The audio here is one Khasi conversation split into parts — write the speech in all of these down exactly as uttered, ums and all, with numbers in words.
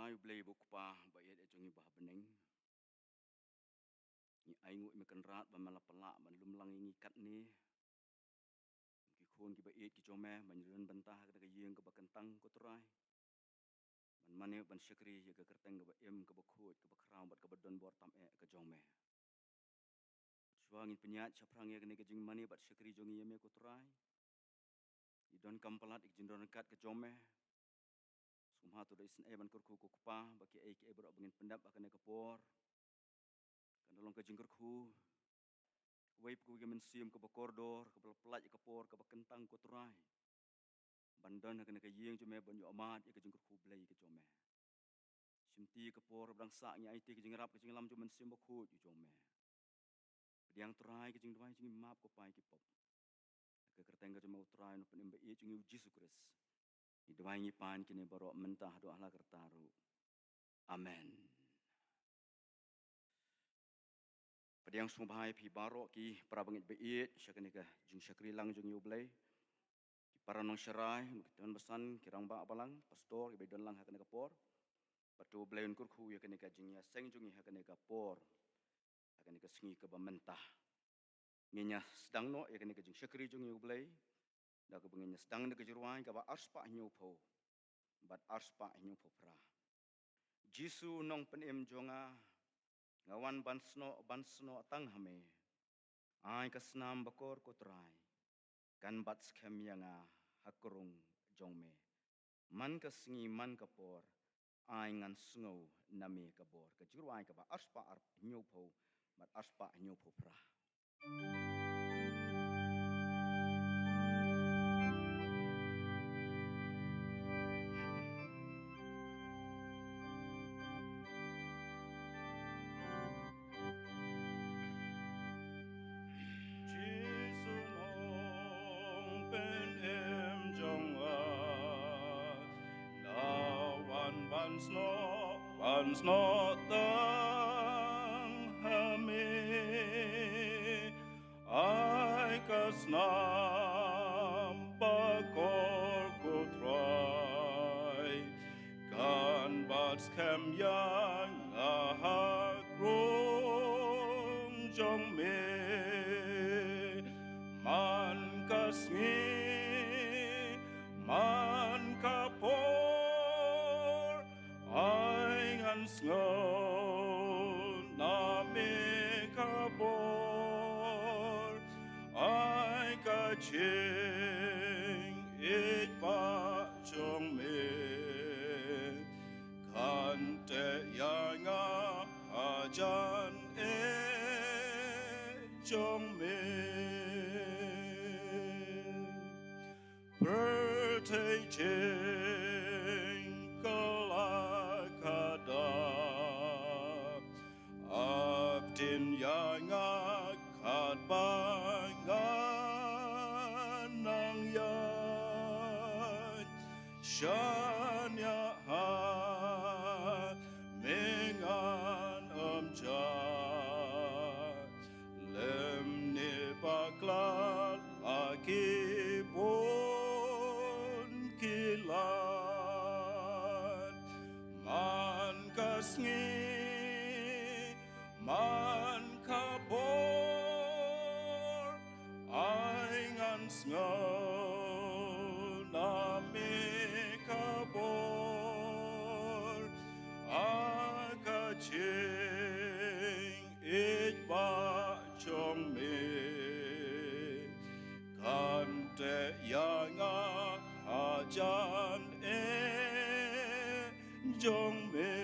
Ai U Blei ba u Kpa ba ïeit jong ngi ba ha bneng. Ngi ai nguh ïa me Kynrad ba me la pynlah ban lum lang ïa ngi katne. Ki khun kiba ïeit ki jong me ban ïadon bynta ha kane ka ïing kaba kyntang ko Trai. Ban mane ban shakri ïa ka kyrteng kaba im kaba khuid kaba khraw bad kaba don bor tam eh ka jong me. Shuwa ngin pynïaid shaphrang ïa kane ka jingmane bad shakri jong ngi ïa me ko Trai. Ngi donkam palat ïa ka jingdon ryngkat ka jong me. Sngewbha to da isynei ban kyrkhu ko Kpa ba kiei kiei baroh ba ngin pyndep ha kane ka por kan da long ka jingkyrkhu. Wei pa ka mynsiem kaba kordor kaba la pynlait ïa ka por kaba kyntang ko Trai. Ban don ha kane ka ïing jong me ban ïoh mad ïa ka jingkyrkhu Blei ka jong me. Shimti ka por ba dang sah ngi aiti ka jingïarap ka jinglam jong u Mynsiem Bakhuid u jong me. Pdiang Trai ka jingduwai jingmap ko Kpa ïa ki pop. Ha ka kyrteng ka jong me u Trai u Nongpynim ba ïeit jong ngi u Jisu Khrist. Ngi duwai ngi pan kine baroh mynta haduh ha la karta ruh. Amen. Pdiang sngewbha ïa phi baroh ki para bangeit ba ïeit sha kane ka jingshakri lang jong ngi U Blei. Ki para nongsharai, ki tymmen basan, ki rangbah balang, pastor, kiba don lang ha kane ka por. Bad to U Blei un kyrkhu ïa kane ka jingïaseng jong ngi ha kane ka por. Ha kane ka sngi kaba mynta. Ngin ïa sdang noh ïa kane ka jingshakri jong ngi U Blei. Da kaba ngin ïa sdang da ka jingrwai kaba arspah hynñiewphew bad arspah hynñiewphew phra. Jisu Nongpynim jong nga, nga wan ban snoh, ban snoh tang ha me. Ai ka snam bakor ko Trai, kan bat skhem ïa nga ha ka rung jong me. Man ka sngi man ka por, ai ngan sngew na me ka bor. Ka jingrwai kaba arspah ar hynñiewphew bad arspah hynñiewphew phra. Jisu Nongpynim jong nga, nga wan ban snoh, ban snoh tang ha me. Ai ka snam bakor ko Trai, kan bat skhem ïa nga ha ka rung jong me. Man ka sngi, man ka por, ai ngan sngew na me ka bor. Ai ka jingïeit ba jong me, kan teh ïa nga hajan eh jong me. Pyrthei jingkylla ka da, ap tin ïa nga katba nga nang ïaid. Shaniah ha me ngan ym jia. Lymne bakla la ki bun ki lad. Man ka sngi, man ka por, ai ngan sngew na me ka bor. Ha ka jingïeit ba jong me, kan teh ïa nga hajan eh jong me.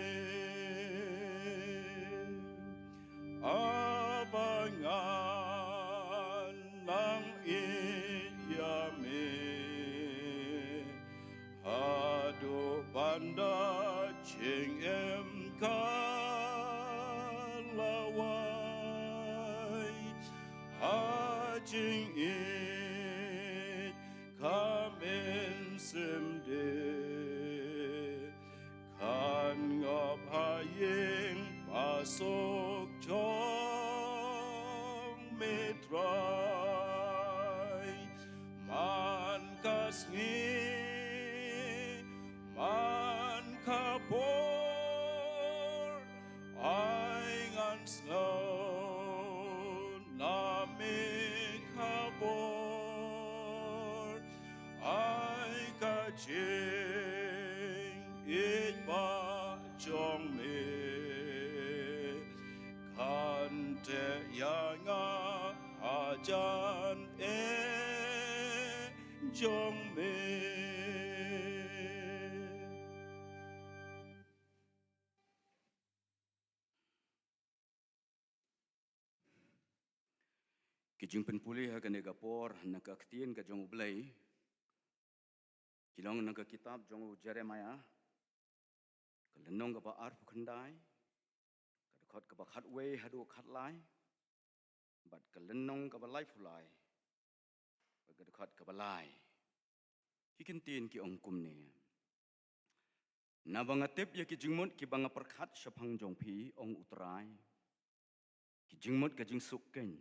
Haba ngan nang ïeit ïa me, haduh ban da jingim ka la wai. Ha jingïeit ka mynsiem de, kan ngop ha ïing ba suk jong me Trai. Man ka sngi, man ka por, Jingïeit ba jong me, khan te ïa nga hajan eh jong me. Ki jingpynpule ha kane ka por na ka ktien ka jong U Blei ki long na ka kitab jong u Jeremiah, ka lynnong kaba arphew khyndai, ka dkhot kaba khatwei haduh khatlai, bad ka lynnong kaba laiphew lai, bad ka dkhot kaba lai. Ki kyntien ki ong kumne: Naba nga tip ïa ki jingmut kiba nga pyrkhat shaphang jong phi, ong U Trai, ki jingmut ka jingsuk kein,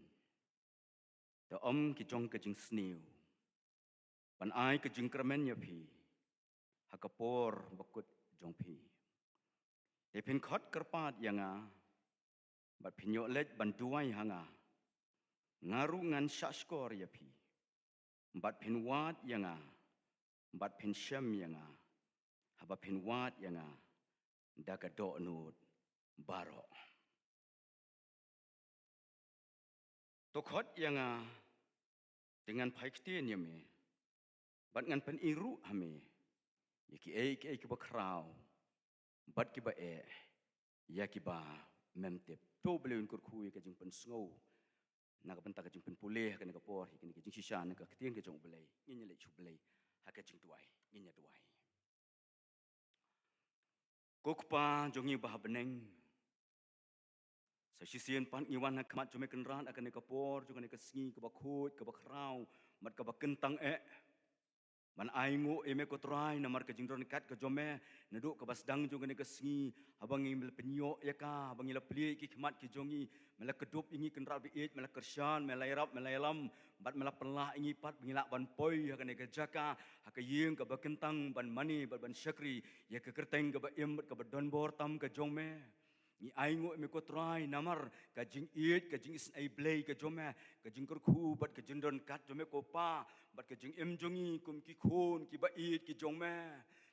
te ym ki jong ka jingsniew, ban ai ka jingkyrmen ïa phi ha ka por bakut jong phi. Te phin khot kyrpad ïa nga, bad phin ïoh leit ban duwai ha nga. Nga ruh ngan shahshkor ïa phi, bad phin wad ïa nga, bad phin shem ïa nga, haba phin wad ïa nga da ka dohnud baroh. To khot ïa nga, te ngan phai ktien ïa me, bad ngan pyni ruh ha me ïa kiei kiei kiba khraw bad kiba eh, ïa kiba mem tip. To U Blei un kyrkhu ïa ka jingpynsngew na ka bynta ka jingpynpule ha kane ka por, ha kane ka jingshisha na ka ktien ka jong U Blei. Ngin ïa leit sha U Blei ha ka jingduwai. Ngin ïa duwai. Ko Kpa jong ngi ba ha bneng, sa shisien pat ngi wan ha khmat jong me Kynrad ha kane ka por jong kane ka sngi kaba khuid, kaba khraw, bad kaba kyntang eh, ban ainguh ïa me ko Trai namar ka jingdon kat ka jong me naduh kaba sdang jong kane ka sngi, haba ngi la pynïoh ïa ka, haba ngi la plie ki khmat ki jong ngi, me la kdup ïa ngi Kynrad ba ïeit, me la kyrshan, me la ïarap, me la ïalam, bad me la pynlah ïa ngi pat ba ngi lah ban poi ha kane ka jaka, ha ka ïing kaba kyntang, ban mane bad ban shakri ïa ka kyrteng kaba im bad kaba donbor tam ka jong me. Ngi ainguh ïa me ko Trai namar ka jingïeit, ka jingisynei Blei ka jong me, ka jingkyrkhu bad ka jingdon kat jong me ko Pa, bad ka jingim jong ngi kum ki khun kiba ïeit ki jong me.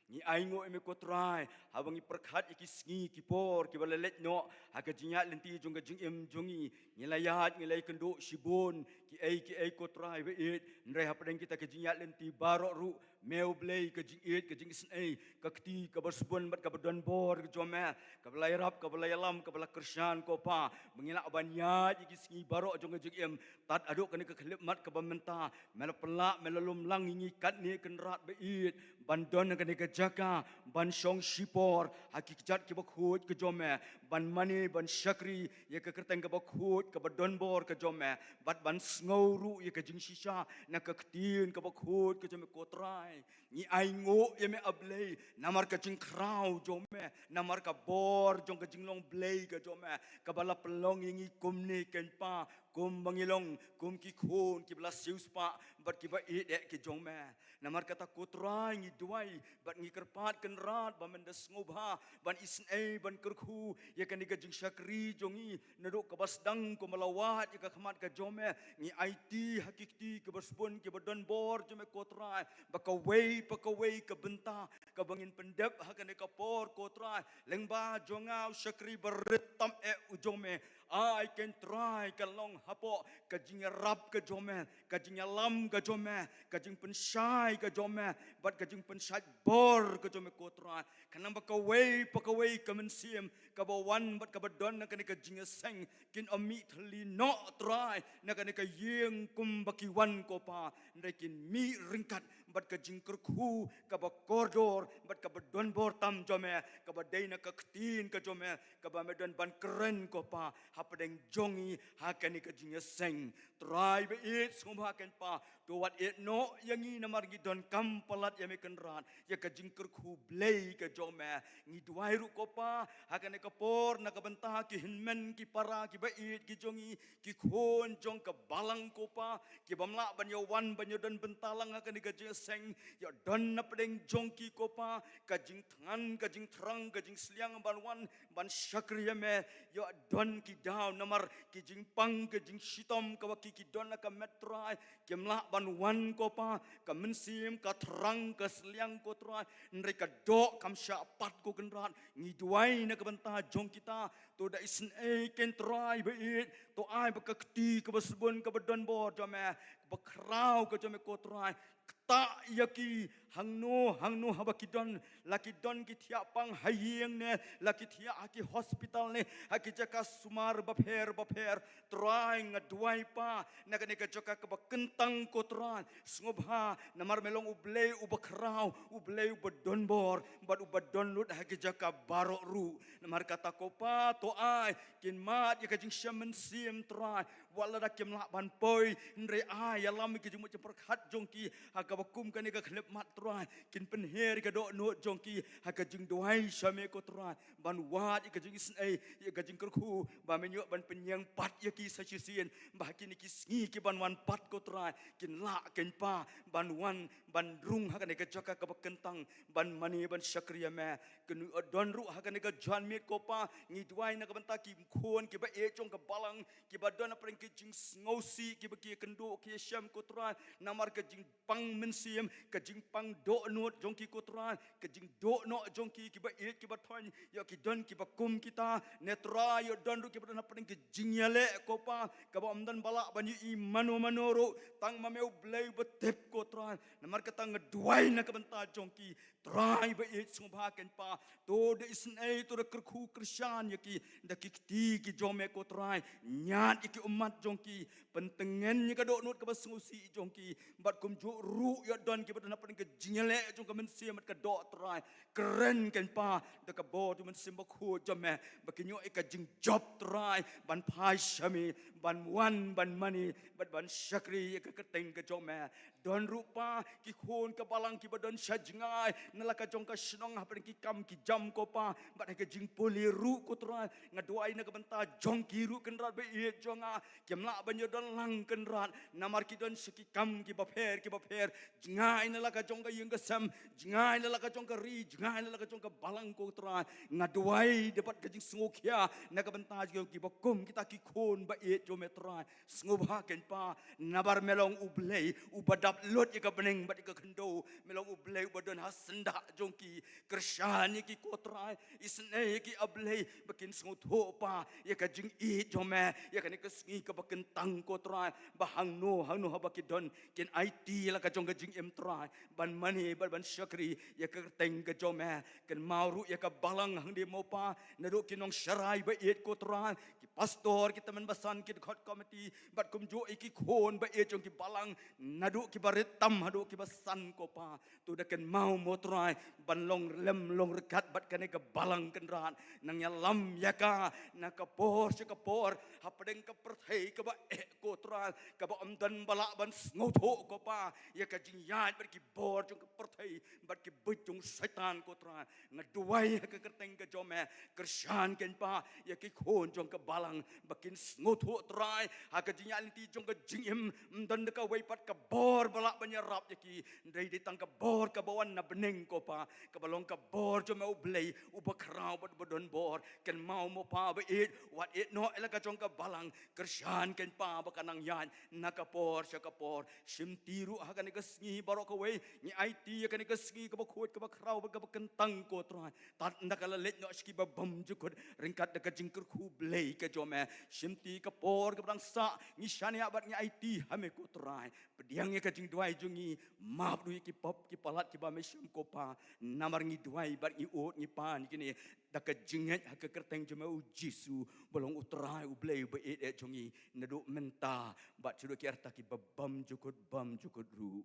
Ngi ainguh ïa me ko Trai, haba ngi pyrkhat ïa ki sngi ki por kiba la leit noh ha ka jingïaid lynti jong ka jingim jong ngi, ngi la ïaid, ngi la ïakynduh shibun kiei kiei ko Trai ba ïeit, hynrei hapdeng kita ka jingïaid lynti baroh ruh, me U Blei, ka jingïeit, ka jingisynei, ka kti kaba sbun bad kaba donbor ka jong me, kaba la ïarap, kaba la ïalam, kaba la kyrshan ko Pa, ba ngi lah ban ïaid ïa ki sngi baroh jong ka jingim, tad haduh kane ka khyllipmat kaba mynta, me la pynlah, me la lum lang ïa ngi katne Kynrad ba ïeit, ban don ha kane ka jaka, ban shong shipor ha ki kjat kiba khuid ka jong me, ban mane, ban shakri ïa ka kyrteng kaba khuid, kaba donbor ka jong me, bad ban sngew ruh ïa ka jingshisha na ka ktien kaba khuid ka jong me ko Trai. Ngi ainguh ïa me A Blei namar ka jingkhraw jong me, namar ka bor jong ka jinglong Blei ka jong me, kaba la pynlong ïa ngi kumne kein Pa, kumba ngi long kum ki khun kiba la siewspah bad kiba ïeit eh ki jong me. Namar kata ko Trai ngi duwai bad ngi kyrpad Kynrad ba men da sngewbha ban isynei, ban kyrkhu ïa kane ka jingshakri jong ngi naduh kaba sdang kumba la wad ïa ka khmat ka jong me. Ngi aiti ha ki kti kiba sbun kiba donbor jong me ko Trai, ba kawei pa kawei ka bynta kaba ngin pyndep ha kane ka por ko Trai, lyngba jong nga u shakri barit tam eh u jong me, ai kein Trai ka long hapoh ka jingïarap ka jong me, ka jingïalam ka jong me, ka jingpynshai ka jong me, bad ka jingpynshait bor ka jong me ko Trai. Khnang ba kawei pa kawei ka mynsiem kaba wan bad kaba don na kane ka jingïaseng, kin ym mih thylli noh Trai na kane ka ïing kumba ki wan ko Pa, hynrei kin mih ryngkat bad ka jingkyrkhu kaba kordor bad kaba donbor tam jong me, kaba dei na ka ktien ka jong me, kaba me don ban kren ko Pa hapdeng jong ngi ha kane ka jingïaseng. Trai ba ïeit, sngewbha kein Pa, to wat ïehnoh ïa ngi namar ngi donkam palat ïa me Kynrad, ïa ka jingkyrkhu Blei ka jong me. Ngi duwai ruh ko Pa ha kane ka por na ka bynta ki hynmen ki para kiba ïeit ki jong ngi, ki khun jong ka balang ko Pa, ki bym lah ban ïa wan ban ïa don bynta lang ha kane ka jingïaseng kyrteng, ïoh don na pdeng jong ki ko Pa, ka jingthngan, ka jingthrang, ka jingsliang ban wan, ban shakri ïa Me, ïoh don ki daw namar, ki jingpang, ki jingshitom, kaba ki ki don na ka met Trai, kim lah ban wan ko Pa, ka mynsiem, ka thrang, ka sliang ko Trai, hynrei ka doh, kam shah pat ko Kynrad, ngi duwai na ka bynta jong kita, to da isynei kein Trai baieit, to ai ba ka kti kaba sbun kaba don bor jong Me, kaba khraw ka jong Me ko Trai, ktah ïa ki hangno hangno haba ki don, la ki don ki thiah pang ha ïing ne, la ki thiah ha ki hospital ne, ha ki jaka sumar bapher bapher, Trai nga duwai Pa, na kane ka jaka kaba kyntang ko Trai, sngewbha, namar Me long U Blei uba khraw, U Blei uba don bor, bad uba don lut ha ki jaka baroh ruh, namar kata ko Pa, to ai, kin mad ïa ka jingshem mynsiem Trai, wat lada kim lah ban poi, hynrei ai, ïalam ïa ka jingmut jingpyrkhat jong ki, ha kaba kum kane ka khyllipmat Trai, kin pynher ïa ka dohnud jong ki, ha ka jingduwai sha Me ko Trai, ban wad ïa ka jingisynei, ïa ka jingkyrkhu, ba Men ïoh ban pynïeng pat ïa ki sa shisien, ba ha kine ki sngi ki ban wan pat ko Trai, kin lah kein Pa, ban wan, ban rung ha kane ka jaka kaba kyntang, ban mane ban shakri ïa Me, kynnoh don ruh ha kane ka janmiet ko Pa, ngi duwai na ka bynta ki khun, kiba ïeit jong ka balang, kiba don na pdeng ki jingsngewsih, kiba ki kynduh, ki shem ko Trai, namar ka jingpang mynsiem, ka jingpang dohnud jong ki ko Trai, ka jingduh noh jong ki, kiba ïeit, kiba thoiñ, ïoh ki don, kiba kum kita, ne Trai, ïoh don ruh kiba don na pdeng ki jingïaleh ko Pa, kaba ym don ba lah ban ïohi mano mano ruh, tang ma Me U Blei uba tip ko Trai, namar kata nga duwai na ka bynta jong ki, Trai baieit sngewbha kein Pa, to da isynei to da kyrkhu kyrshan ïa ki, da ki kti ki jong Me ko Trai, ñiad ïa ki ummat jong ki, pyntngen ïa ka dohnud kaba sngewsih jong ki, bad kumjuh ruh ïoh don kiba don na pdeng ka jingïaleh jong ka mynsiem bad ka doh Trai, kren kein Pa, da ka bor jong U Mynsiem Bakhuid jong Me, ba kin ïoh ïa ka jingjop Trai, ban phai sha Me, ban wan, ban mane, bad ban shakri ïa ka kyrteng ka jong Me, Don ruh Pa, ki khun ka balang kiba don sha jngai, na la ka jong ka shnong hapdeng ki kam ki jam ko Pa, bad ha ka jingpule ruh ko Trai, nga duwai na ka bynta jong ki ruh Kynrad baieit jong nga, kim lah ban ïoh don lang Kynrad, namar ki don sha ki kam kiba pher, kiba pher, jngai na la ka jong ka ïing ka sem, jngai na la ka jong ka ri, jngai na la ka jong ka balang ko Trai, nga duwai da bad ka jingsngewkhia, na ka bynta jong kiba kum kita ki khun baieit jong Me Trai, Sngewbha kein Pa, nabar Me long U Blei, uba dap lut ïa ka bneng bad ïa ka khyndew, Me long U Blei uba don ha syndah jong ki, kyrshan ïa ki ko Trai, isynei ïa ki A Blei, ba kin sngewthuh Pa, ïa ka jingïeit jong Me, ïa kane ka sngi kaba kyntang ko Trai, ba hangno, hangno haba ki don, kin aiti la ka jong ka jingim Trai, ban mane, ban, ban shakri, ïa ka kyrteng ka jong Me, kynmaw ruh ïa ka balang hangne mo Pa, naduh ki nongsharai baieit ko Trai, ki pastor, ki tymmen basan, ki dkhot komiti, bad kumjuh ïa ki khun baieit jong ki balang, naduh kiba rit tam, haduh kiba san ko Pa. To da kynmaw mo Trai, ban long lem long ryngkat bad kane ka balang Kynrad, nang ïalam ïa ka, na ka por sha ka por, hapdeng ka pyrthei kaba eh ko Trai, kaba ym don ba lah ban sngewthuh ko Pa, ïa ka jingïaid bad ki bor jong ka pyrthei, bad ki buit jong Soitan ko Trai, Nga duwai ha ka kyrteng ka jong Me, kyrshan kein Pa, ïa ki khun jong ka balang, ba kin sngewthuh Trai, ha ka jingïaid lynti jong ka jingim, ym don da kawei pat ka bor ba lah ban ïarap ïa ki, hynrei dei tang ka bor kaba wan na bneng ko Pa, kaba long ka bor jong Me U Blei, uba khraw bad uba don bor, kynmaw mo Pa baieit, wat ïeit noh ïa la ka jong ka balang, kyrshan kein Pa ba kan nang ïaid, na ka por sha ka por, shimti ruh ha kane ka sngi baroh kawei, ngi aiti ïa kane ka sngi kaba khuid kaba khraw bad kaba kyntang ko Trai. Tad ynda ka la leit noh sha ki babymjukut ryngkat da ka jingkyrkhu Blei ka jong Me. Shimti ka por kaba dang sah ngi shaniah bad ngi aiti ha Me ko Trai. Pdiang ïa ka jingduwai jong ngi, map ruh ïa ki pop ki palat kiba Me shem ko Pa. Namar ngi duwai bad ngi ud ngi pan ïa kine da ka jingngeit ha ka kyrteng jong Me U Jisu, ba long U Trai U Blei uba ïeit eh jong ngi, naduh mynta bad shaduh ki rta ki babymjukut bymjukut ruh.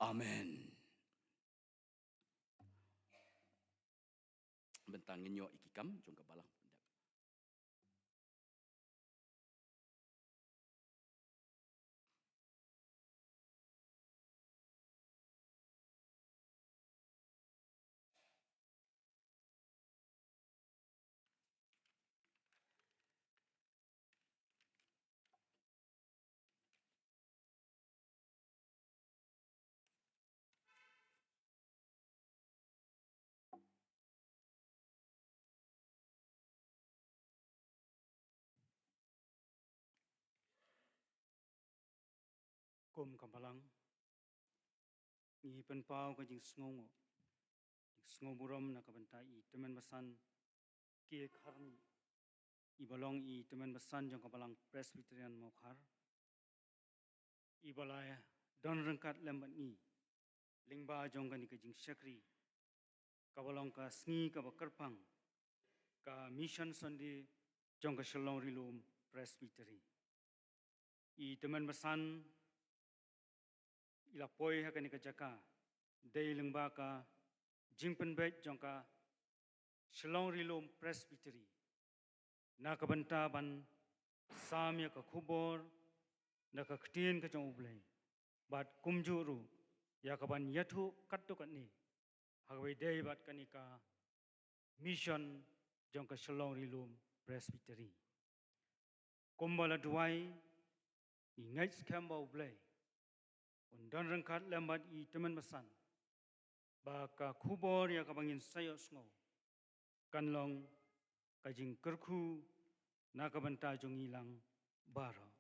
Amen. Bynta ngin ïoh ïa ki kam jong ka balang. Kum ka Balang, ngi pynpaw ka jingsngewnguh, jingsngewburom na ka bynta i Tymmen Basan K. Kharmih, i ba long i Tymmen Basan jong ka Balang Presbyterian Mawkhar, i ba la don ryngkat lem bad ngi lyngba jong kane ka jingshakri ka ba long ka sngi ka ba kyrpang ka Mission Sunday jong ka Shillong Ri-lum Presbytery. I Tymmen Basan i la poi ha kane ka jaka dei lyngba ka jingpynbeit jong ka Shillong Ri-lum Presbytery na ka bynta ban sam ïa ka khubor na ka ktien ka jong U Blei, bad kumjuh ruh ïa ka ban ïathuh katto katne ha kaba ïadei bad kane ka mission jong ka Shillong Ri-lum Presbytery. Kumba la duwai, ngi ngeit skhem ba U Blei un don ryngkat lem bad i Tymmen Basan, ba ka khubor ïa ka ba ngin sa ïohsngew kan long ka jingkyrkhu na ka bynta jong ngi lang baroh.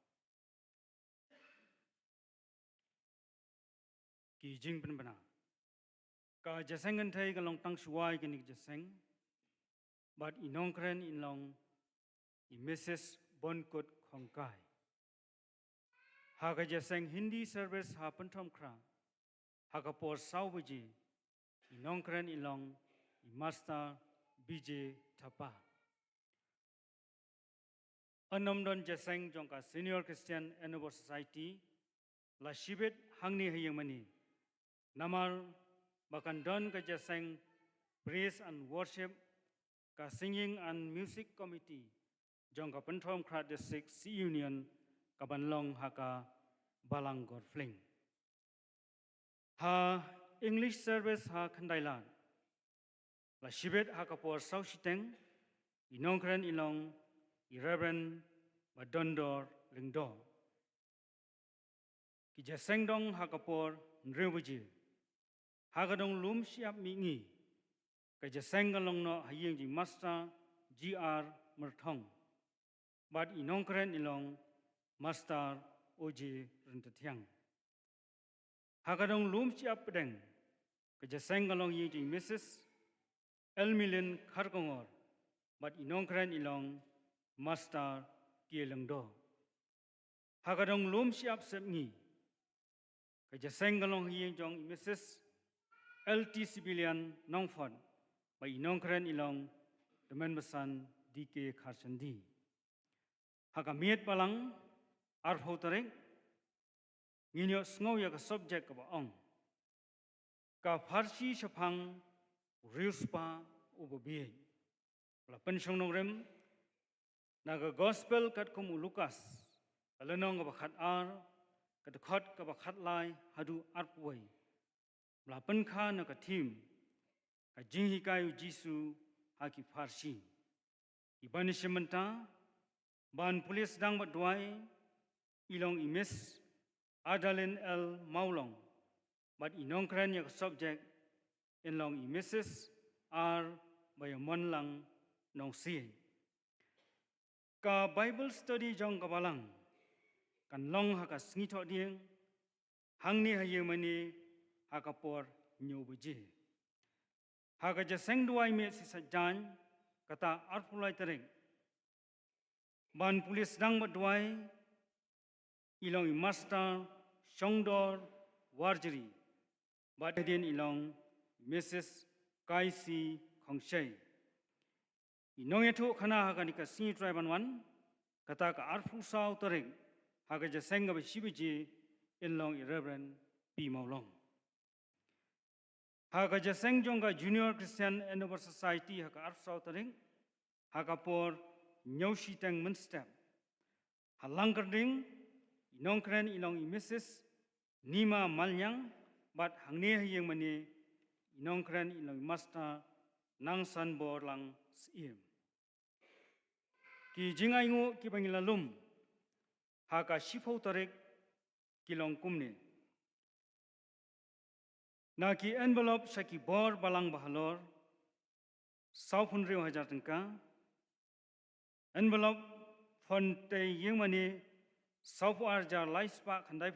Ki jingpynbna. Ka jingïaseng kynthei ka long tang shuwa ïa kane ka jingïaseng, bad i nongkren in long i Missus Bonkut Khongkai. Ha ka jingïaseng Hindi service ha Pynthorumkhrah ha ka por saw baje, i nongkren in long i Master B J Thapa. Yn ym don jingïaseng jong ka Senior Christian Endeavour Society la shibit hangne ha ïingmane, namar ba kan don ka jingïaseng Praise and Worship ka Singing and Music Committee jong ka Pynthorumkhrah District C Union ka ban long ha ka Balang Gorfling. Ha English service ha Khyndai Lad la shibit ha ka por saw shiteng, i nongkren in long i Reverend Badondor Lyngdoh. Ki jingïaseng dong ha ka por hynriew baje. Ha ka dong lum shyiap mihngi, ka jingïaseng ka long noh ha ïing jong i Master G R Myrthong, bad i nongkren in long Master O J Ryntathiang. Ha ka dong lum shyiap pdeng, ka jingïaseng ka long ha ïing jong i Missus Elmilin Kharkongor, bad i nongkren in long Master K. Lyngdoh. Ha ka dong lum shyiap sepngi, ka jingïaseng ka long ha ïing jong i Missus L T Civilian Nongfot, bad i nongkren in long Tymmen Basan D K Kharshandi. Ha ka miet Balang arphew tarik, ngin ïohsngew ïa ka subject ka ba ong, Ka Pharshi Shaphang U Riewspah U Babieit. La pynshong nongrim na ka Gospel katkum u Lukas, ka lynnong ka ba khatar, ka dkhot ka ba khatlai haduh arphew wei. La pynkha na ka theme, Ka Jinghikai U Jisu ha ki Pharshi. I ban ïashim bynta ban pule sdang bad duwai i long i Miss Adalin L Mawlong, bad i nongkren ïa ka subject in long i Missus R Baiamonlang Nongsiej. Ka Bible study jong ka Balang kan long ha ka sngi Thohdieng, hangne ha ïingmane, ha ka por hynñiew baje. Ha ka jingïaseng duwai miet shisha jaiñ, kata arphew lai tarik, ban pule sdang bad duwai i long i Master Shongdor Warjri, bad hadien i long Missus Kaisi Khongshei. I nongïathuh khana ha kane ka sngi Trai ban wan, kata ka arphew saw tarik, ha ka jingïaseng ka ba shi baje, in long i Reverend P Mawlong. Ha ka jingïaseng jong ka Junior Christian Endeavour Society ha ka arphew saw tarik, ha ka por hynñiew shiteng mynstep, ha Langkyrding, i nongkren i long i Missus Nima Malñiang, bad hangne ha ïingmane, i nongkren i long i Master Nangsanborlang Syiem. Ki jingainguh ki ba ngi la lum ha ka shiphew tarik ki long kumne. Na ki envelope sha ki bor balang bahalor, sawphew hynriew hajar tyngka. Envelope phone tei ïingmane, sawphew ar hajar lai spah khyndai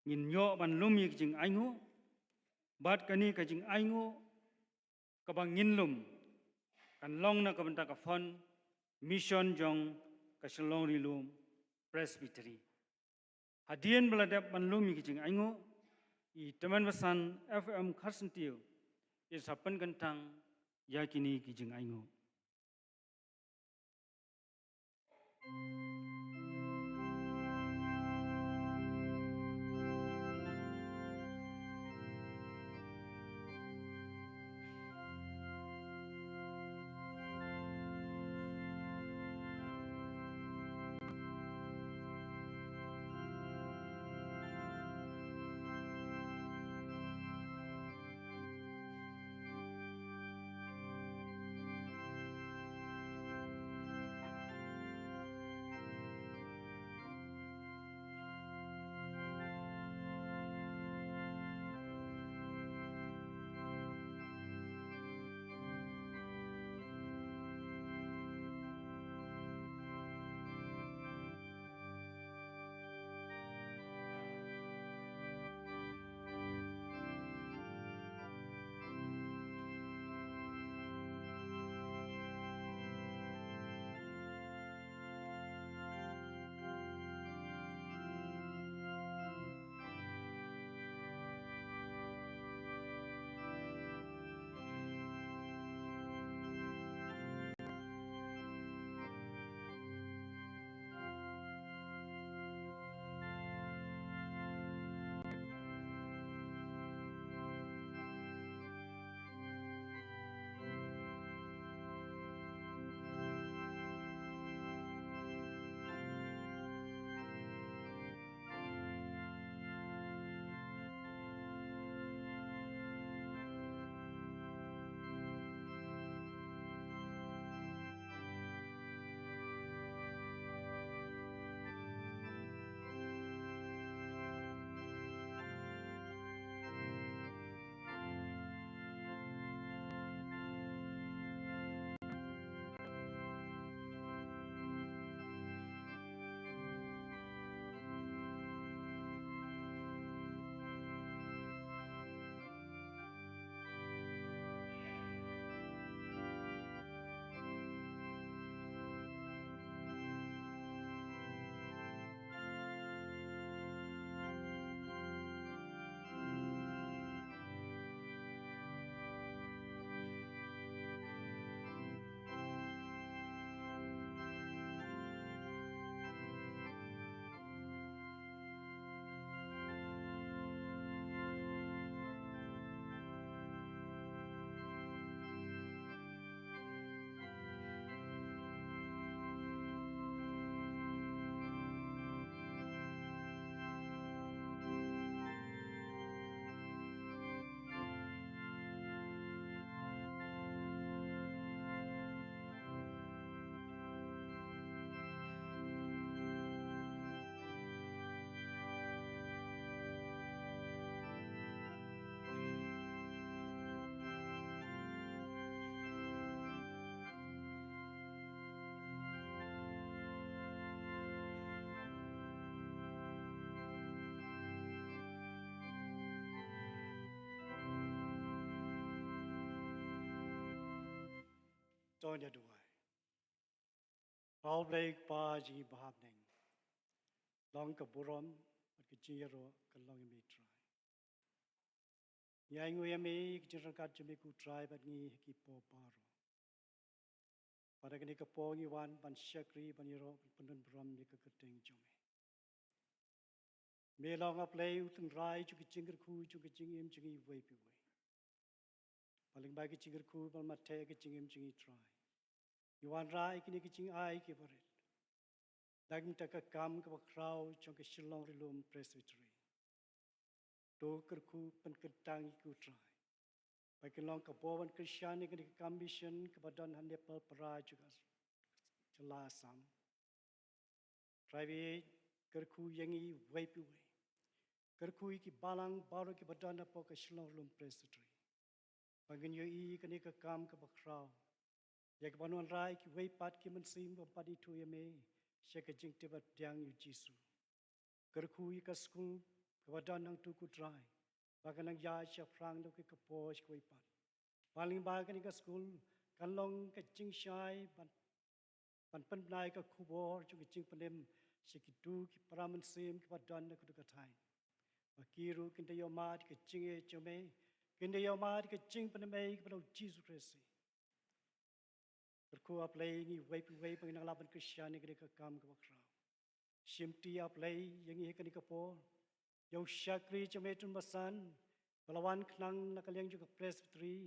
ngin ïoh ban lum ïa ki jingainguh, bad kane ka jingainguh kaba ngin lum kan long na ka bynta ka fund mission jong ka Shillong Rilum Presbytery. Hadien ba la dep ban lum ïa ki jingainguh, i Tymmen Basan F M Kharsyntiew in sa pynkyntang ïa kine ki jingainguh. To ngin ïa duwai. Ko Blei Kpa jong ngi ba ha bneng, long ka burom bad ka jingïaroh ka long ïa me Trai. Ngi ainguh ïa me ïa ka jingryngkat jong me ko Trai bad ngi ha ki por baroh. Bad ha kane ka por ngi wan ban shakri, ban ïaroh, ban pyndon burom ïa ka kyrteng jong me. Me long A Blei u tynrai jong ka jingkyrkhu jong ka jingim jong ngi uwei pa uwei. Bad lyngba ka jingkyrkhu bad marthei ka jingim jong ngi Trai, ngi wanrah ïa kine ki jingai kiba rit na ka bynta ka kam kaba khraw jong ka Shillong Rilum Presbytery. To kyrkhu pynkyntang ïa ki ko Trai, ba kin long ka bor ban kyrshan ïa kane ka kam mission kaba don ha Nepalpara jong ka jylla Assam. Trai, kyrkhu ïa ngi uwei pa uwei. Kyrkhu ïa ki balang baroh kiba don hapoh ka Shillong Rilum Presbytery, ba ngin ïohi ïa kane ka kam kaba khraw, ïa kaban wanrah ïa kiwei pat ki mynsiem ban pat ithuh ïa me sha ka jingtip bad pdiang ïa u Jisu. Kyrkhu ïa ka skul kaba don hangtu ko Trai, ba kan nang ïaid shaphrang da kawei ka por sha kawei pat. Ba lyngba kane ka skul kan long ka jingshai ban, ban pynbna ïa ka khubor jong ka jingpynim sha kito ki para mynsiem kiba don ha kato ka thaiñ. Ba ki ruh kin da ïohmad ïa ka jingïeit jong me, kin da ïohmad ïa ka jingpynim ïa kaba long Jisu Khrist. Kyrkhu A Blei ïa ngi uwei pa uwei ba ngin nang lah ban kyrshan ïa kane ka kam kaba khraw. Shimti A Blei ïa ngi ha kane ka por, ïa u shakri jong me Tun Basan, ba la wan khnang na ka liang jong ka Presbytery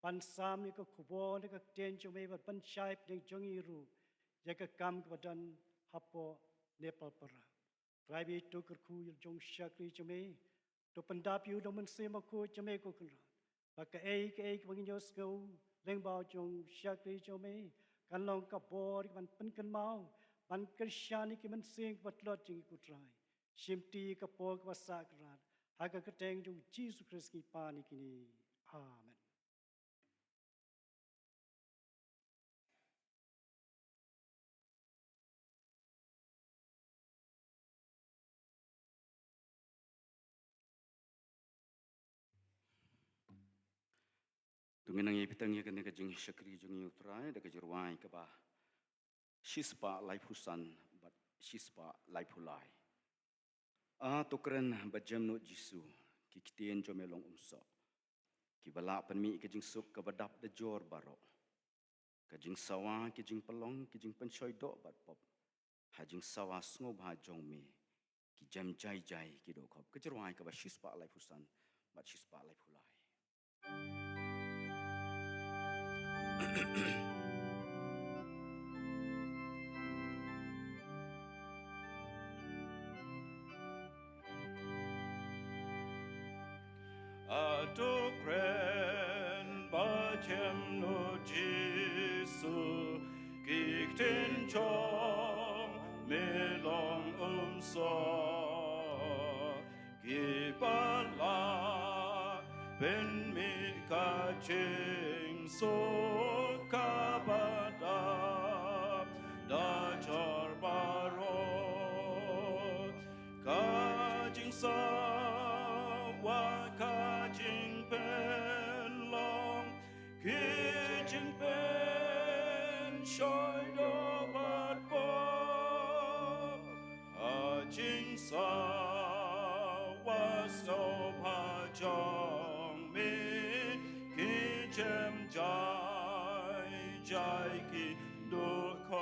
ban sam ïa ka khubor na ka ktien jong me, bad ban shai pdeng jong ngi ruh ïa ka kam kaba don hapoh Nepalpara. Trai, ba to kyrkhu ïa la jong u shakri jong me, to pyndap ïa u da u Mynsiem Bakhuid jong me ko Kynrad, ba kaei kaei kaba ngin ïohsngew lyngba jong u shakri jong me kan long ka bor kaban pynkynmaw, ban kyrshan ïa ki mynsiem kiba tlot jong ngi ko Trai. Shimti ka por kaba sah Kynrad, ha ka kyrteng jong u Jisu Khrist ngi pan ïa kine. Amen. To ngin nang ïai bteng ïa kane ka jingshakri jong ngi ïa u Trai da ka jingrwai kaba shispah laiphew san bad shispah laiphew lai. A to kren bad jem nud Jisu, ki ktien jong me long umsoh, kiba lah pynmih ka jingsuk kaba dap da jor baroh. Ka jingsawa, ki jingpynlong, ki jingpynshoi doh bad pop, ha jingsawa sngewbha jong me ki jem jai jai ki dohkop. Ka jingrwai kaba shispah laiphew san bad shispah laiphew lai. A to kren bad jem nud Jisu, ki ktien jong me long umsoh, kiba lah pynmih ka jingsuk kaba dap da jor baroh. Ka jingsawa, ka jingpynlong, ki jingpynshoi doh bad pop, ha jingsawa sngewbha jong me ki jem jai jai ki dohkop.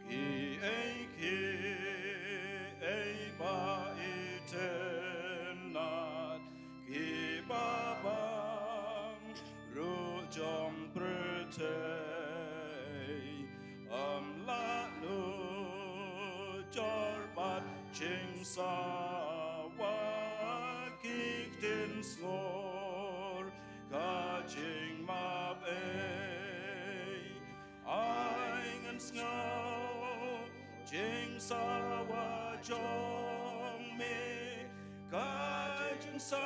Kiei kiei ba itynnad, kiba bang ruh jong pyrthei, ym lah nud jor bad jingsawa, ki ktien sngur, ka jingmap ei. Ai ngan sngew jingsawa jong me, ka jingsawa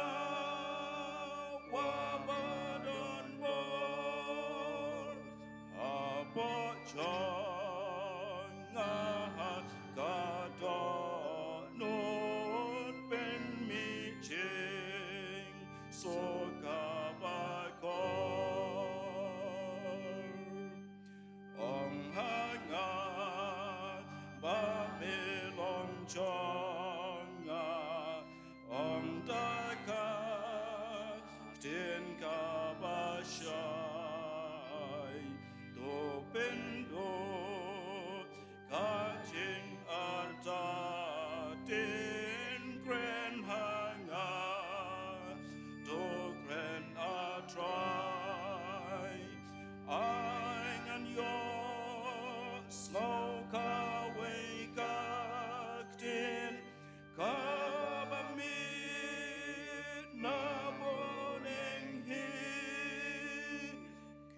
ba don bor. Hapoh jong nga ha ka dohnud pynmih jingsuk kaba kor. Ong ha nga ba me long jong nga, ong da ka ktien kaba shai, to pynduh ka jingartatien. Kren ha nga, to kren, A Trai. Ai ngan ïohsngew kawei ka ktien kaba mih na bneng hi.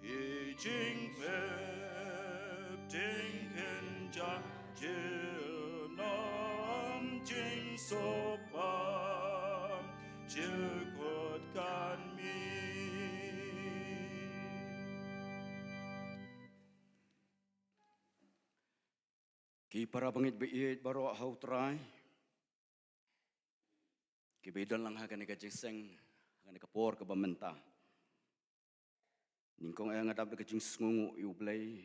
Ki jingpep jingkynjah, jingdom jingsuk bam, jingkut kan mih. Ki para bangeit baieit baroh ha U Trai, kiba ïadon lang ha kane ka jingïaseng, ha kane ka por kaba mynta. Nyngkong eh nga dap da ka jingsngewnguh ïa U Blei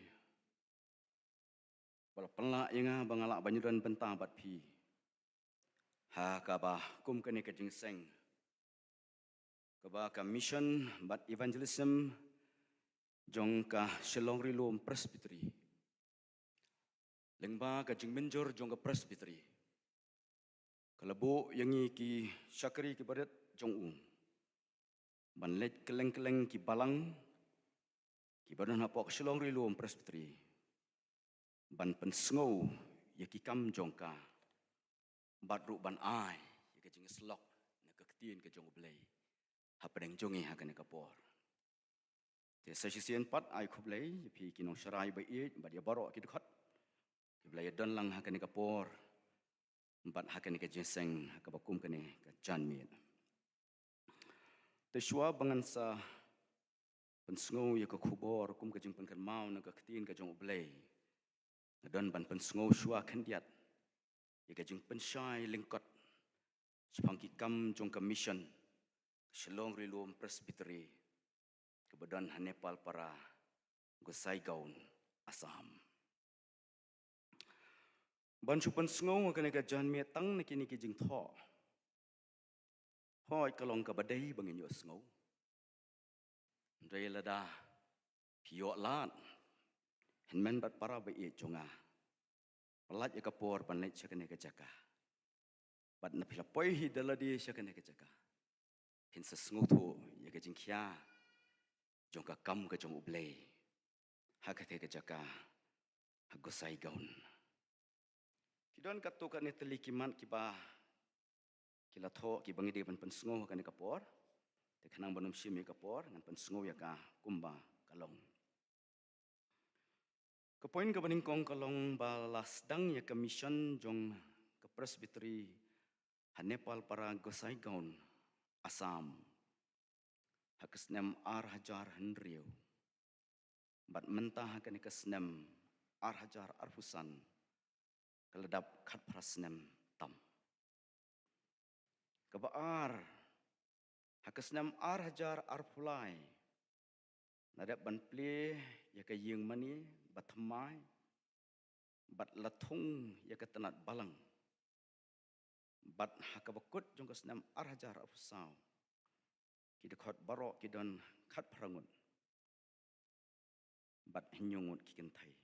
ba la pynlah ïa nga ba nga lah ban ïadon bynta bad phi ha kaba kum kane ka jingïaseng kaba ka mission bad evangelism jong ka Shillong Ri-lum Presbytery, lyngba ka jingmynjur jong ka Presbytery, ka la buh ïa ngi ki shakri kiba rit jong u ban leit kylleng kylleng ki balang kiba don hapoh ka Shillong Ri-lum Presbytery, ban pynsngew ïa ki kam jong ka, bad ruh ban ai ïa ka jingïasyllok na ka ktien ka jong U Blei hapdeng jong ngi ha kane ka por. Te sa shisien pat ai khublei ïa phi ki nongshakri baieit bad ïa baroh ki dkhot kiba la ïadon lang ha kane ka por bad ha kane ka jingïaseng ha kaba kum kane ka janmiet. Te shuwa ba ngan sa pynsngew ïa ka khubor kum ka jingpynkynmaw na ka ktien ka jong U Blei, nga don ban pynsngew shuwa khyndiat ïa ka jingpynshai lyngkot shaphang ki kam jong ka mission ka Shillong Ri-lum Presbytery kaba don ha Nepalpara, Gosaïgaon, Assam. Ban shu pynsngew ha kane ka janmiet tang na kine ki jingthoh, hooid ka long kaba dei ba ngin ïohsngew. Hynrei lada phi ïoh lad, hynmen bad para baieit jong nga, pyllait ïa ka por ban leit sha kane ka jaka. Bad na phi la poi hi da lade sha kane ka jaka, phin sa sngewthuh ïa ka jingkhia jong ka kam ka jong U Blei ha kata ka jaka ha Gosaïgaon. Ki don katto katne tylli ki mat kiba ki la thoh kiba ngi dei ban pynsngew ha kane ka por. Te khnang ban ym shim ïa ka por, ngan pynsngew ïa ka kumba ka long. Ka point kaba nyngkong ka long ba la sdang ïa ka mission jong ka Presbytery ha Nepalpara, Gosaïgaon, Assam, ha ka snem ar hajar hynriew. Bad mynta ha kane ka snem ar hajar arphew san, ka la dap khatphra snem tam. Kaba ar, ha ka snem ar hajar arphew lai, la dep ban plie ïa ka ïingmane bathymmai, bad la thung ïa ka tnat balang. Bad ha kaba kut jong ka snem ar hajar arphew saw, ki dkhot baroh ki don khatphra ngut, bad hynñiew ngut ki kynthei.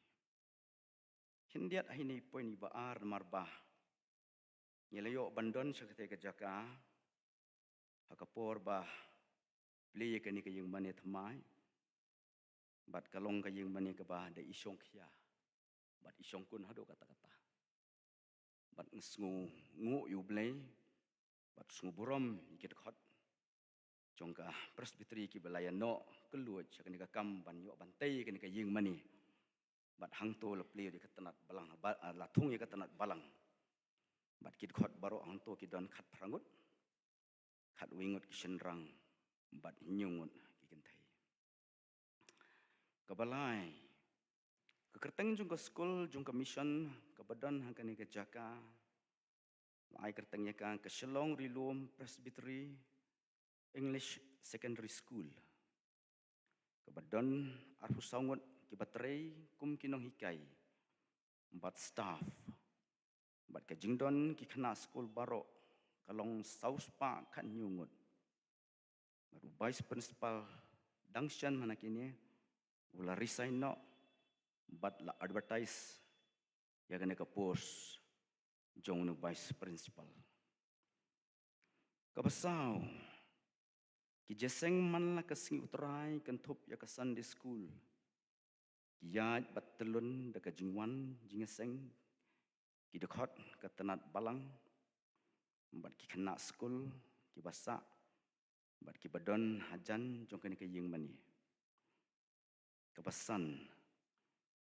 Khyndiat ha ine i point iba ar namar ba ngi la ïoh ban don sha kata ka jaka ha ka por ba plie ïa kane ka ïingmane thymmai, bad ka long ka ïingmane kaba da i shongkhia bad i shongkun haduh katta katta. Bad nga sngewnguh ïa U Blei bad sngewburom ïa ki dkhot jong ka Presbytery kiba la ïa noh kylluid sha kane ka kam ban ïoh ban tei ïa kane ka ïingmane. Bad hangto la plie ïa ka tnat balang, ba, ah, la thung ïa ka tnat balang. Bad ki dkhot baroh hangto ki don khatphra ngut, khatwei ngut ki shynrang bad hynñiew ngut ki kynthei. Kaba lai, ka kyrteng jong ka skul jong ka mission kaba don ha kane ka jaka, la ai kyrteng ïa ka ka Shillong Ri-lum Presbytery English Secondary School, kaba don arphew saw ngut kiba trei kum ki nonghikai bad staff. Bad ka jingdon ki khynnah skul baroh ka long saw spah khathynñiew ngut. Bad u vice principal dang shen mynta kine u la resign noh, bad la advertise ïa kane ka post jong u vice principal. Kaba saw, ki jingïaseng man la ka sngi U Trai kynthup ïa ka Sunday school, ki ïaid bad tyllun da ka jingwan jingïaseng ki dkhot ka tnat balang bad ki khynnah skul kiba sah bad kiba don hajan jong kane ka ïingmane. Kaba san,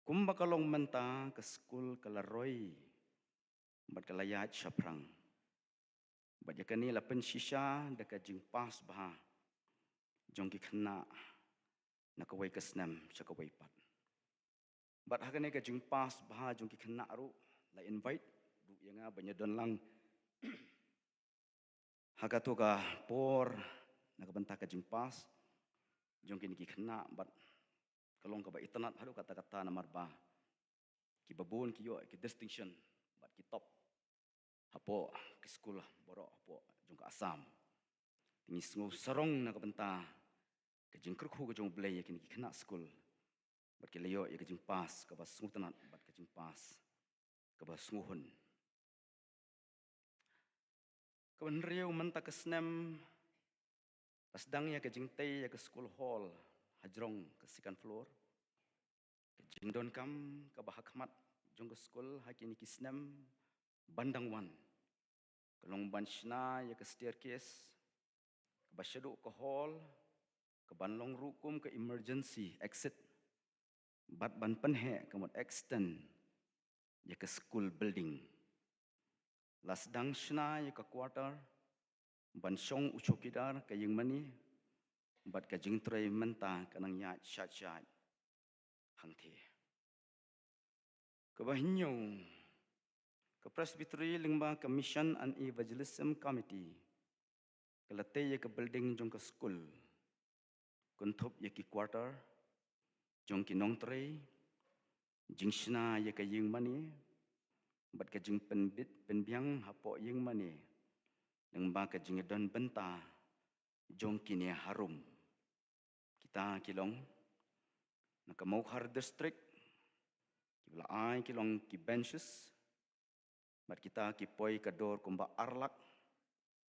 kumba ka long mynta ka skul ka la roi bad ka la ïaid shaphrang. Bad ïa kane la pynshisha da ka jingpass bha jong ki khynnah na kawei ka snem sha kawei pat. Bad ha kane ka jingpass bha jong ki khynnah ruh, la invite ruh ïa nga ban ïadon lang ha kato ka por na ka bynta ka jingpass jong kine ki khynnah, bad ka long kaba itynnad haduh katta katta namar ba kiba bun ki ïoh ki distinction bad ki top hapoh ki skul baroh hapoh jong ka Assam. Te ngi sngew sarong na ka bynta ka jingkyrkhu ka jong U Blei ïa kine ki khynnah skul, bad ki la ïoh ïa ka jingpass kaba sngewtynnad bad ka jingpass kaba sngewhun. Kaba hynriew, mynta ka snem la sdang ïa ka jingtei ïa ka school hall hajrong ka second floor. Ka jingdonkam kaba hakhmat jong ka skul ha kine ki snem ban dang wan ka long ban shna ïa ka staircase kaba shaduh ka hall, kaban long ruh kum ka emergency exit, bad ban pynheh ka mut extend ïa ka school building. La sdang shna ïa ka quarter ban shong u chowkidar, ka ïing mane, bad ka jingtrei mynta ka nang ïaid shait shait hangthie. Kaba hynñiew, ka Presbytery lyngba ka Mission and Evangelism Committee ka la tei ïa ka building jong ka skul, kynthup ïa ki quarter jong ki nongtrei, jingshna ïa ka ïing mane, bad ka jingpynbit pynbiang hapoh ïing mane, lyngba ka jingdon bynta jong kine harum. Kita ki long na ka Mawkhar District, kiba la ai ki long ki benches, bad kita ki poi ka dor kumba ar lak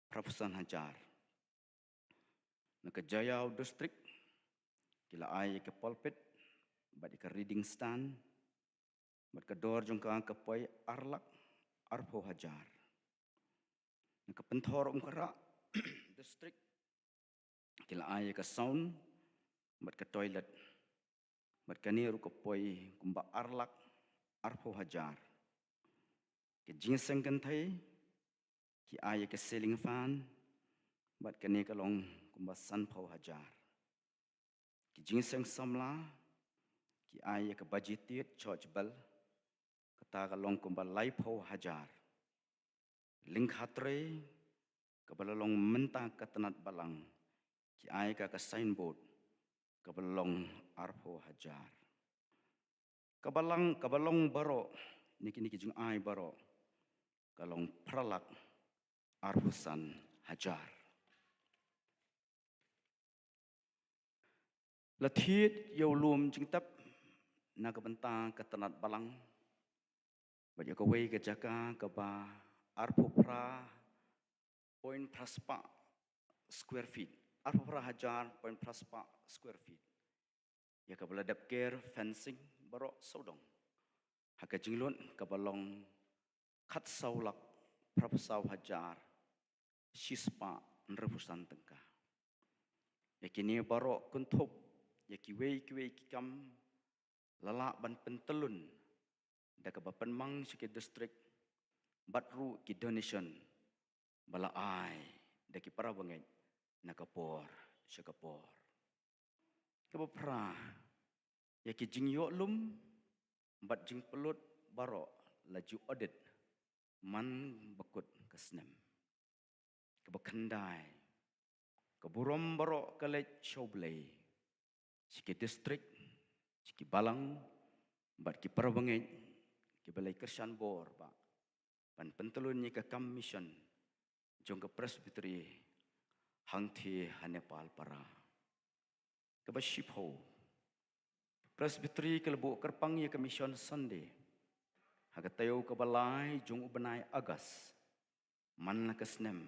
phraphew san hajar. Na ka Jaïaw District, ki la ai ïa ka pulpit bad ïa ka reading stand, bad ka dor jong ka ka poi ar lak arphew hajar. Na ka Pynthorumkhrah District, ki la ai ïa ka sound bad ka toilet, bad kane ruh ka poi kumba ar lak arphew hajar. Ka jingïaseng kynthei, ki ai ïa ka ceiling fan, bad kane ka long kumba sanphew hajar. Ka jingïaseng samla, ki ai ïa ka baji tied, church bell, kata ka long kumba laiphew hajar. Lyngkha trei, kaba la long mynta ka tnat balang, ki ai ka ka signboard, kaba la long arphew hajar. Kaba lang, kaba long baroh na kine ki jingai baroh, ka long phra lak arphew san hajar. La thied ïa u lum jingtep na ka bynta ka tnat balang, bad ïa kawei ka jaka kaba arphew phra point phra spah square feet, arphew phra hajar point phra spah square feet, ïa kaba la dep ker fencing baroh sawdong, ha ka jinglut kaba long khatsaw lak phraphew saw hajar shispah hynriewphew san tyngka. Ïa kine baroh kynthup ïa kiwei kiwei ki kam la lah ban pyntyllun da kaba pynmang sha ki district, bad ruh ki donation ba la ai da ki para bangeit na ka por sha ka por. Kaba phra, ïa ki jingïoh lum bad jingpynlut baroh la ju audit man ba kut ka snem. Kaba khyndai, ka burom baroh ka leit sha U Blei, sha ki district, sha ki balang, bad ki para bangeit kiba la kyrshan bor ba ban pyntyllun ïa ka kam mission jong ka Presbytery hangthie ha Nepal para. Kaba shiphew, Presbytery ka la buh kyrpang ïa ka Mission Sunday ha ka taïew kaba lai jong u bnai August man la ka snem,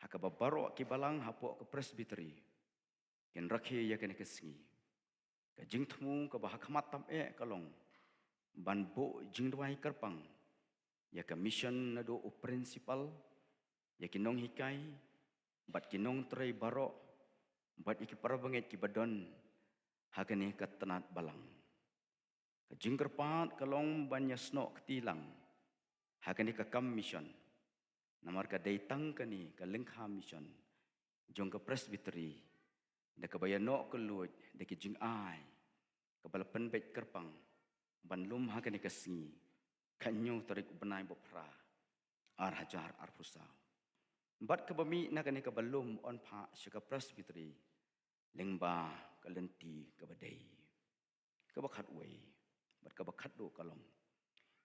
ha kaba baroh ki balang hapoh ka Presbytery kin rakhe ïa kane ka sngi. Ka jingthmu kaba hakhmat tam eh ka long ban buh jingduwai kyrpang ïa ka mission naduh u principal, ïa ki nonghikai, bad ki nongtrei baroh, bad ïa ki para bangeit kiba don ha kane ka tnat balang. Ka jingkyrpad ka long ban ïasnoh kti lang ha kane ka kam mission, namar ka dei tang kane ka lyngkha mission jong ka Presbytery, da kaba ïanoh kylluid da ki jingai kaba la pynbeit kyrpang ban lum ha kane ka sngi, Ka hynñiew tarik u bnai ba phra, ar hajar arphew saw. Bad kaba mih na kane kaba lum yn phah sha ka Presbytery lyngba ka lynti kaba dei, kaba khatwei bad kaba khatduh ka long: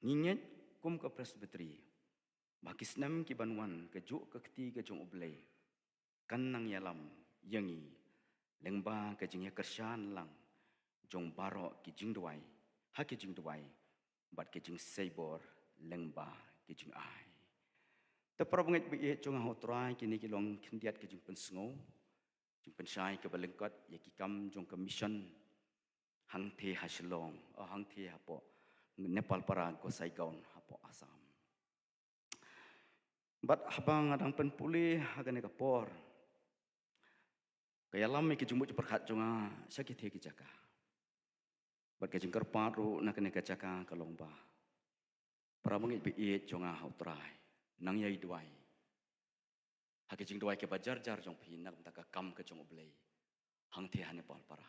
Ngi ngeit kum ka Presbytery ba ki snem ki ban wan, ka juh ka kti ka jong U Blei kan nang ïalam ïa ngi lyngba ka jingïakyrshan lang jong baroh ki jingduwai ha ki jingduwai bad ki jingseiñbor lyngba ki jingai. Te para bangeit ba ïeit jong nga ha U Trai, kine ki long khyndiat ki jingpynsngew, jingpynshai kaba lyngkot ïa ki kam jong ka mission hangtei ha Shillong, oh, hangtei hapoh Nepalpara, Gosaikund hapoh Assam. Bad haba nga dang pynpule ha kane ka por, ka ïalam ïa ki jingmut jingpyrkhat jong nga sha kitei ki jaka. Bad ka jingkyrpad ruh na kane ka jaka ka long ba para bangeit ba ïeit jong nga ha U Trai, nang ïai duwai ha ki jingduwai kiba jar jar jong phi na ka bynta ka kam ka jong U Blei hangtei ha Nepalpara.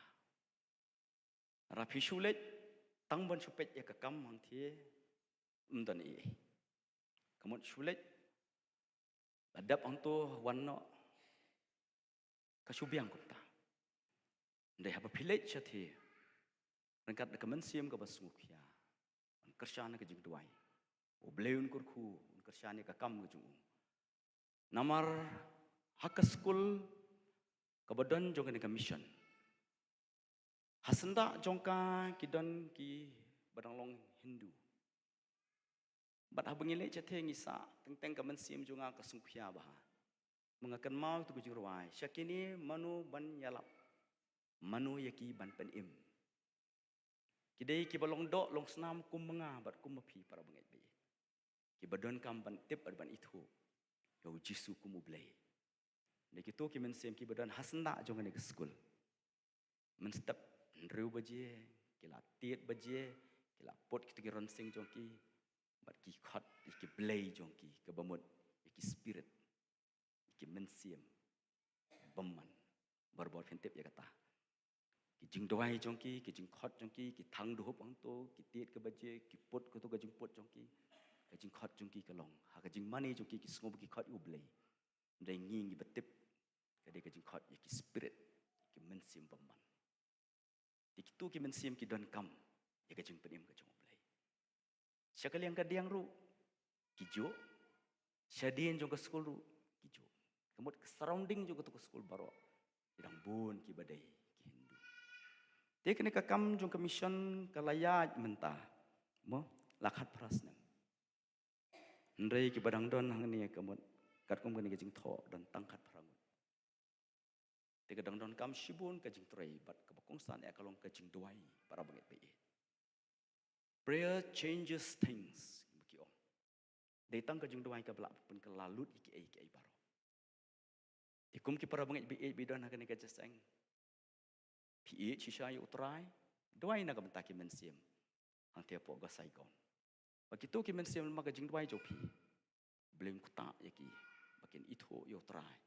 Lada phi shu leit tang ban shu peit ïa ka kam hangtei, ym don ei ei. Ka mut shu leit, la dep hangto wan noh, ka shu biang kumta. Hynrei haba phi leit shatei ryngkat da ka mynsiem kaba sngewkhia, ban kyrshan ïa ka jingduwai, U Blei un kyrkhu, un kyrshan ïa ka kam ka jong u. Namar ha ka skul kaba don jong kane ka mission, ha syndah jong ka ki don kiba dang long Hindu. Bad haba ngi leit shatei ngi sah, teng teng ka mynsiem jong nga ka sngewkhia bha. Ma nga kynmaw ïa tu ka jingrwai: Sha kine mano ban ïalap, mano ïa ki ban pynim? Ki dei kiba long doh long snam kum ma nga bad kum ma phi para bangeit ba ïeit, kiba donkam ban tip bad ban ithuh ïa U Jisu kum U Blei. Dei kito ki mynsiem kiba don ha syndah jong kane ka skul. Mynstep hynriew baje ki la tied baje, ki la put kito ki rynsiang jong ki bad ki khot ïa ki blei jong ki, kaba mut ïa ki spirit, ïa ki mynsiem bymman. Barabor phin tip ïa kata. Ki jingduwai jong ki, ki jingkhot jong ki, ki thang duhup hangto, ki tied ka baje, ki put kato ka jingput jong ki. Ka jingkhot jong ki ka long, ha ka jingmane jong ki ki sngew ba ki khot ïa U Blei. Hynrei ngi ngi ba tip ka dei ka jingkhot ïa ki spirit, ïa ki mynsiem bymman. Te kito ki mynsiem ki donkam ïa ka jingpynim ka jong U Blei. Sha ka liang ka diang ruh ki juh, shadien jong ka skul ruh ki juh. Ka mut ka surrounding jong kato ka skul baroh ki dang bun kiba dei ki Hindu. Te kane ka kam jong ka mission ka la ïaid mynta, mo, la khatphra snem. Hynrei kiba dang don hangne ka mut, katkum kane ka jingthoh, don tang khatphra ngut. Te ka dang donkam shibun ka jingtrei, bad kaba kongsan eh ka long ka jingduwai para bangeit ba ïeit. Prayer changes things, ba ki ong. Dei tang ka jingduwai kaba lah pynkylla lut ïa kiei kiei baroh. Te kum ki para bangeit ba ïeit ba don ha kane ka jingïaseng, phi ïeit shisha ïa U Trai, duwai na ka bynta ki mynsiem hangtei hapoh Gosaikund. Ba kito ki mynsiem, namar ka jingduwai jong phi, U Blei un ktah ïa ki ba kin ithuh ïa U Trai,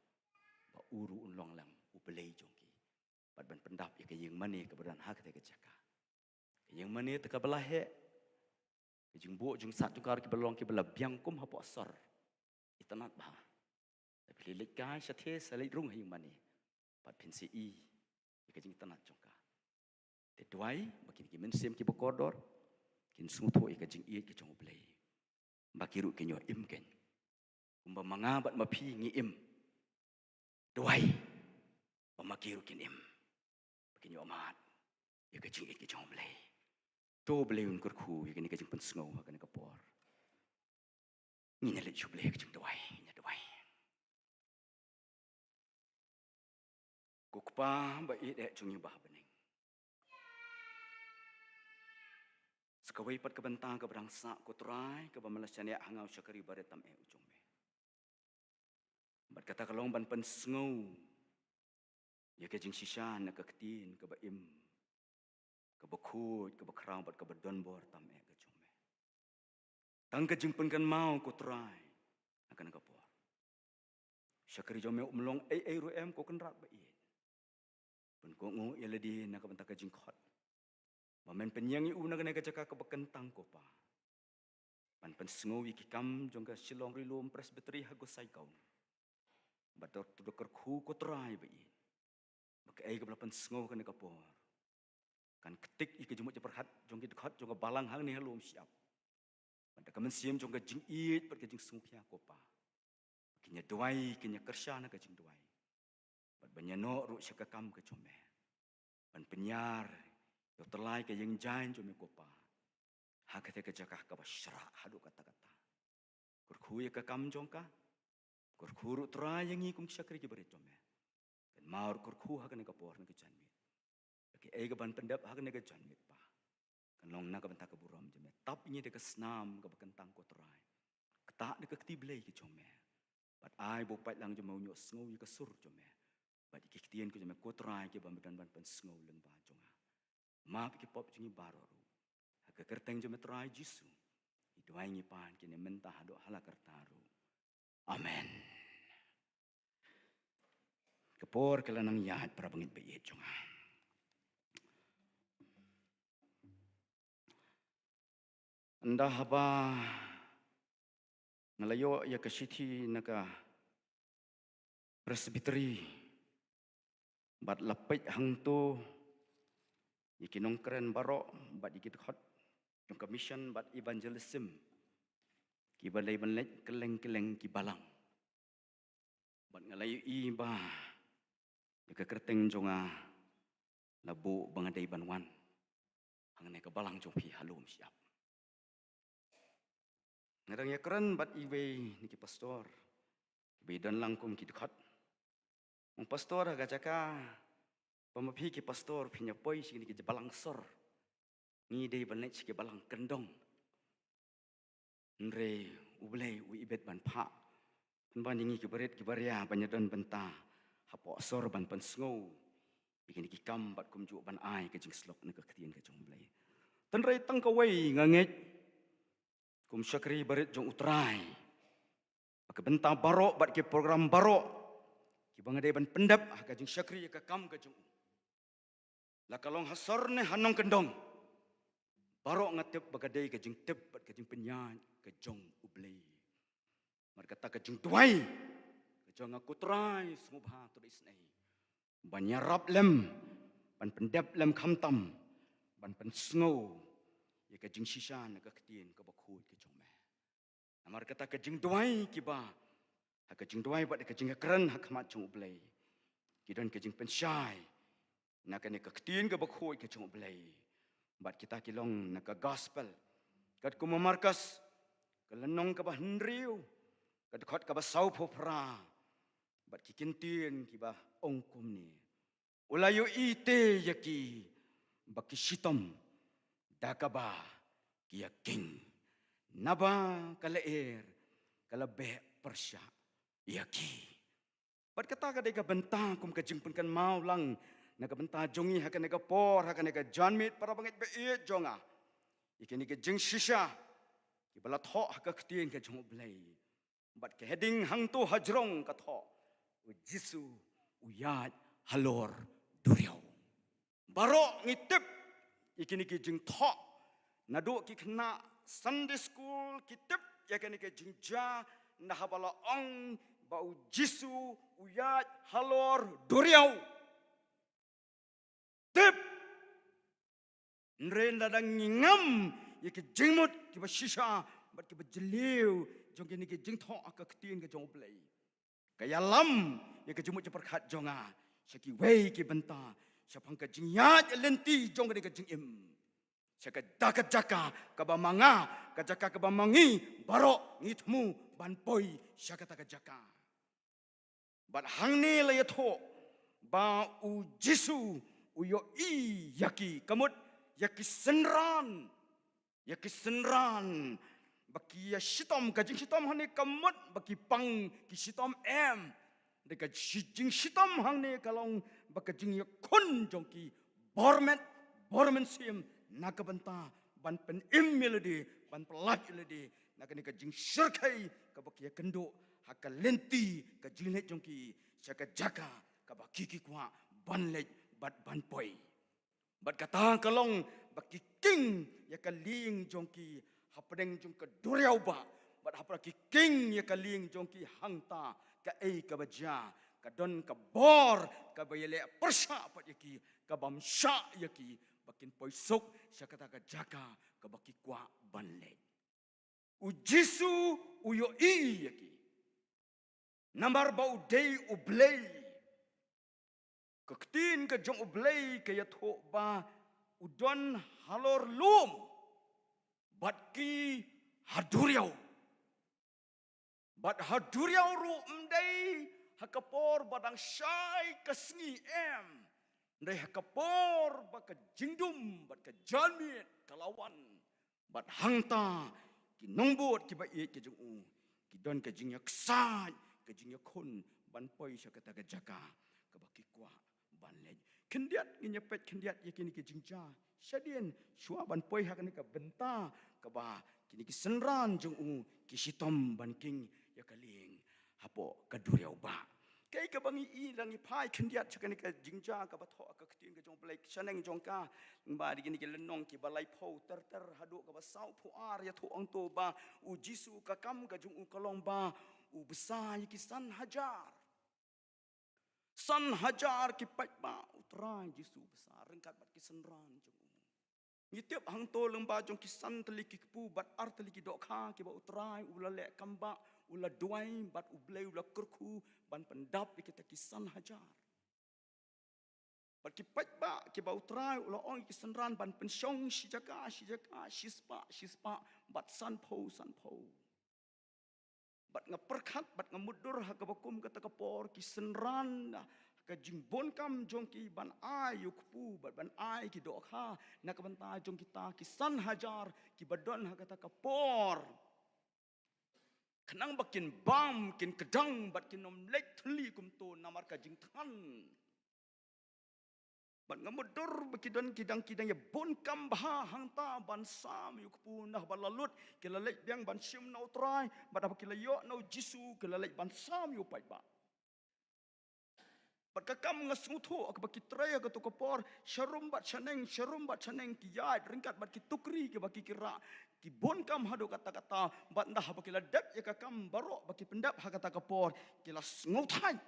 ba u ruh un long lang U Blei jong ki. Bad ban pyndap ïa ka ïingmane kaba don ha katei ka jaka. Ka ïingmane te kaba la heh, ka jingbuh jingsat jong ka ruh kiba long kiba la biang kum hapoh sor, itynnad bha. Te phi leit kai shatei, sa leit rung ha ïingmane, bad phin sa ïohi ïa ka jingitynnad jong ka. Te duwai ba kine ki mynsiem kiba kordor kin sngewthuh ïa ka jingïeit ka jong U Blei, ba ki ruh kin ïoh im keiñ, kumba ma nga bad ma phi ngi im. Duwai ba ma ki ruh kin im, ba kin ïoh mad ïa ka jingïeit ka jong U Blei. To U Blei un kyrkhu ïa kane ka jingpynsngew ha kane ka por. Ngin ïa leit sha U Blei ha ka jingduwai, ngin ïa duwai. Ko Kpa ba ïeit eh jong ngi uba ha bneng, sa kawei pat ka bynta kaba dang sah, ko Trai, kaba me la shaniah ha nga u shakri barit tam eh u jong me. Bad kata ka long ban pynsngew ïa ka jingshisha na ka ktien kaba im, kaba khuid, kaba khraw bad kaba donbor tam eh ka jong me. Tang ka jingpynkynmaw, ko Trai, ha kane ka por, shakri jong me um long ei ei ruh em, ko Kynrad ba ïeit. Pynkohnguh ïa lade na ka bynta ka jingkhot ba men pynïeng ïa u na kane ka jaka kaba kyntang, ko Pa. ban pynsngew ïa ki kam jong ka Shillong Ri Lum Presbytery ha Gosaikhaw. Bad to kyrkhu ko Trai ba ïeit ba kaei kaba la pynsngew ha kane ka por kan ktik ïa ka jingmut jingpyrkhat jong ki dkhot jong ka balang hangne ha Lumshyiap. Bad da ka mynsiem jong ka jingïeit bad ka jingsngewkhia ko Pa, kin ïa duwai, kin ïa kyrshan ha ka jingduwai. Bad ban ïa noh ruh sha ka kam ka jong Me, ban pynïar ïa u tyllai ka ïing jaiñ jong Me ko Pa ha kata ka jaka kaba shrah haduh katta katta. Kyrkhu ïa ka kam jong ka. Kyrkhu ruh Trai ïa ngi kum ki shakri ki barit jong Me. Kynmaw ruh kyrkhu ha kane ka por na ka janmiet. Ba kaei kaban pyndep ha kane ka janmiet Pa, kan long na ka bynta ka burom jong Me. Tap ïa ngi da ka snam kaba kyntang ko Trai. Ktah da ka kti blei ka jong Me. Bad ai ba u paidlang jong Me un ïohsngew ïa ka sur jong Me bad ïa ki ktien ka jong Me ko Trai kiba Me don ban pynsngew lyngba jong nga. Map ïa ki pop jong ngi baroh ruh. Ha ka kyrteng jong Me Trai Jisu ngi duwai ngi pan kine mynta haduh hala karta ruh. Amen. Ka por ka la nang ïaid, para bangeit ba ïeit jong nga. Ynda haba nga la ïoh ïa ka shithi na ka Presbytery bad la peit hangto ïa ki nongkren baroh bad ïa ki dkhot jong ka mission bad evangelism kiba dei ban leit kylleng kylleng ki balang. Bad nga la ïohi ba ïa ka kyrteng jong nga la buh ba nga dei ban wan hangne ka balang jong phi ha Lumshyiap. Nga dang ïakren bad iwei na ki pastor ba i don lang kum ki dkhot. Ong pastor, ha ka jaka ba ma phi ki pastor phin ïa poi sha kine ki balang sor, ngi dei ban leit sha ki balang kyndong. Hynrei U Blei u ibit ban phah pynban ïa ngi ki barit ki baria ban ïa don bynta hapoh sor ban pynsngew ïa kine ki kam bad kumjuh ban ai ka jingsyllok na ka ktien ka jong U Blei. Hynrei tang kawei nga ngeit kum shakri barit jong U Trai, ba ki bynta baroh bad ki program baroh kiba nga dei ban pyndep ha ka jingshakri ïa ka kam ka jong U, la ka long ha sor ne ha nongkyndong, baroh nga tip ba ka dei ka jingtip bad ka jingpynïaid ka jong U Blei. Namar kata ka jingduwai ka jong nga, ko Trai, sngewbha to da isynei ban ïarap lem, ban pyndep lem khamtam ban pynsngew ïa ka jingshisha na ka ktien kaba khuid ka jong Me. Namar kata ka jingduwai kiba, ha ka jingduwai bad ka jingïakren ha khmat jong U Blei, ki don ka jingpynshai na kane ka ktien kaba khuid ka jong U Blei. Bad kita ki long na ka gospel katkum u Markos, ka lynnong kaba hynriew, ka dkhot kaba sawphew phra, bad ki kyntien kiba ong kumne: U la ïohi te ïa ki ba ki shitom da kaba ki ïaking, naba ka lyer ka la beh pyrshah ïa ki. Bad kata ka dei ka bynta kum ka jingpynkynmaw lang na ka bynta jong ngi ha kane ka por, ha kane ka janmiet, para bangeit ba ïeit jong nga, ïa kine ki jingshisha kiba la thoh ha ka ktien ka jong U Blei. Bad ka heading hangto hajrong ka thoh: U Jisu u ïaid halor duriaw. Baroh ngi tip ïa kine ki jingthoh, naduh ki khynnah Sunday school ki tip ïa kine ki jingjia, na haba la ong ba U Jisu u ïaid halor duriaw. Tip. Hynrei lada ngi ngam ïa ki jingmut kiba shisha bad kiba jylliew jong kine ki jingthoh ha ka ktien ka jong U Blei, ka ïalam ïa ka jingmut jingpyrkhat jong nga sha kiwei ki bynta, shaphang ka jingïaid lynti jong kane ka jingim, sha ka, da ka jaka kaba ma nga, ka jaka kaba ma ngi baroh ngi thmu ban poi sha kata ka jaka. Bad hangne la ïathuh ba U Jisu u ïohi ïa ki, ka mut ïa ki synran, ïa ki synran ba ki ïa shitom. Ka jingshitom hangne ka mut ba ki pang, ki shitom em. Da ka shi-, jingshitom hangne ka long ba ka jingïakhun jong ki bor met bor mynsiem na ka bynta ban pynim ïa lade, ban pyllait ïa lade na kane ka jingshyrkhei kaba ki ïakynduh ha ka lynti ka jingleit jong ki sha ka jaka kaba ki, ki kwah ban leit bad ban poi. Bad kata ka long ba ki king ïa ka lieng jong ki hapdeng jong ka duriaw ba, bad hapdeng ki king ïa ka lieng jong ki hangta, kaei kaba jia, ka don ka bor kaba ïaleh pyrshah pat ïa ki, kabym shah ïa ki ba kin poi suk sha kata ka jaka kaba ki kwah ban leit. U Jisu u ïohi ïa ki. Namar ba u dei U Blei. Ka ktien ka jong U Blei ka ïathuh ba u don halor lum bad ki ha duriaw. Bad ha duriaw ruh ym dei ha ka por ba dang shai ka sngi, em. Ym dei ha ka por ba ka jingdum bad ka janmiet ka la wan. Bad hangta ki nongbud kiba ïeit ki jong u ki don ka jingïaksaid, ka jingïakhun ban poi sha kata ka jaka kaba ki kwah ban leit. Khyndiat ngin ïa peit khyndiat ïa kine ki jingjia shadien shuwa ban poi ha kane ka bynta kaba kine ki synran jong u ki shitom ban king ïa ka lieng hapoh ka duriaw ba. Kaei kaba ngi i lada ngi phai khyndiat sha kane ka jingjia kaba thoh ha ka ktien ka jong U Blei, shaneng jong ka, ba dei kine ki lynnong kiba laiphew ter ter haduh kaba sawphew ar ïathuh hangto ba u Jisu ka kam ka jong u ka long ba u bsa ïa ki san hajar. San hajar ki paidbah, u Trai Jisu u bsa ryngkat bad ki synran jong u. Ngi tip hangto lyngba jong ki san tylli ki kpu bad ar tylli ki dohkha kiba u Trai u la leh kam ba u la duwai bad U Blei u la kyrkhu ban pyndap ïa kita ki san hajar. Bad ki paidbah kiba u Trai u la ong ïa ki synran ban pynshong shi jaka, shi jaka, shi spah, shi spah, bad sanphew, sanphew. Bad nga pyrkhat, bad nga mutdur ha kaba kum kata ka por ki synran, ha ka jingbun kam jong ki ban ai ïa u kpu, bad ban ai ki dohkha na ka bynta jong kita ki san hajar kiba don ha kata ka por. Khnang ba kin bam, kin kdang, bad kin ym leit thylli kumto namar ka jingthan. Bad nga mutdur ba ki don ki dang, ki dang ïa bun kam bha hangta ban sam ïa u kpu, naba la lut ki la leit biang ban shim na u Trai, bad haba ki la ïoh na u Jisu ki la leit ban sam ïa u paidbah. Bad ka kam nga sngewthuh kaba ki trei ha kato ka por, sharum bad shaneng, sharum bad shaneng ki ïaid ryngkat bad ki tukri kiba ki, ki rah, ki bun kam haduh katta katta, bad naba ki la dep ïa ka kam baroh ba ki pyndep ha kata ka por, ki la sngewthait.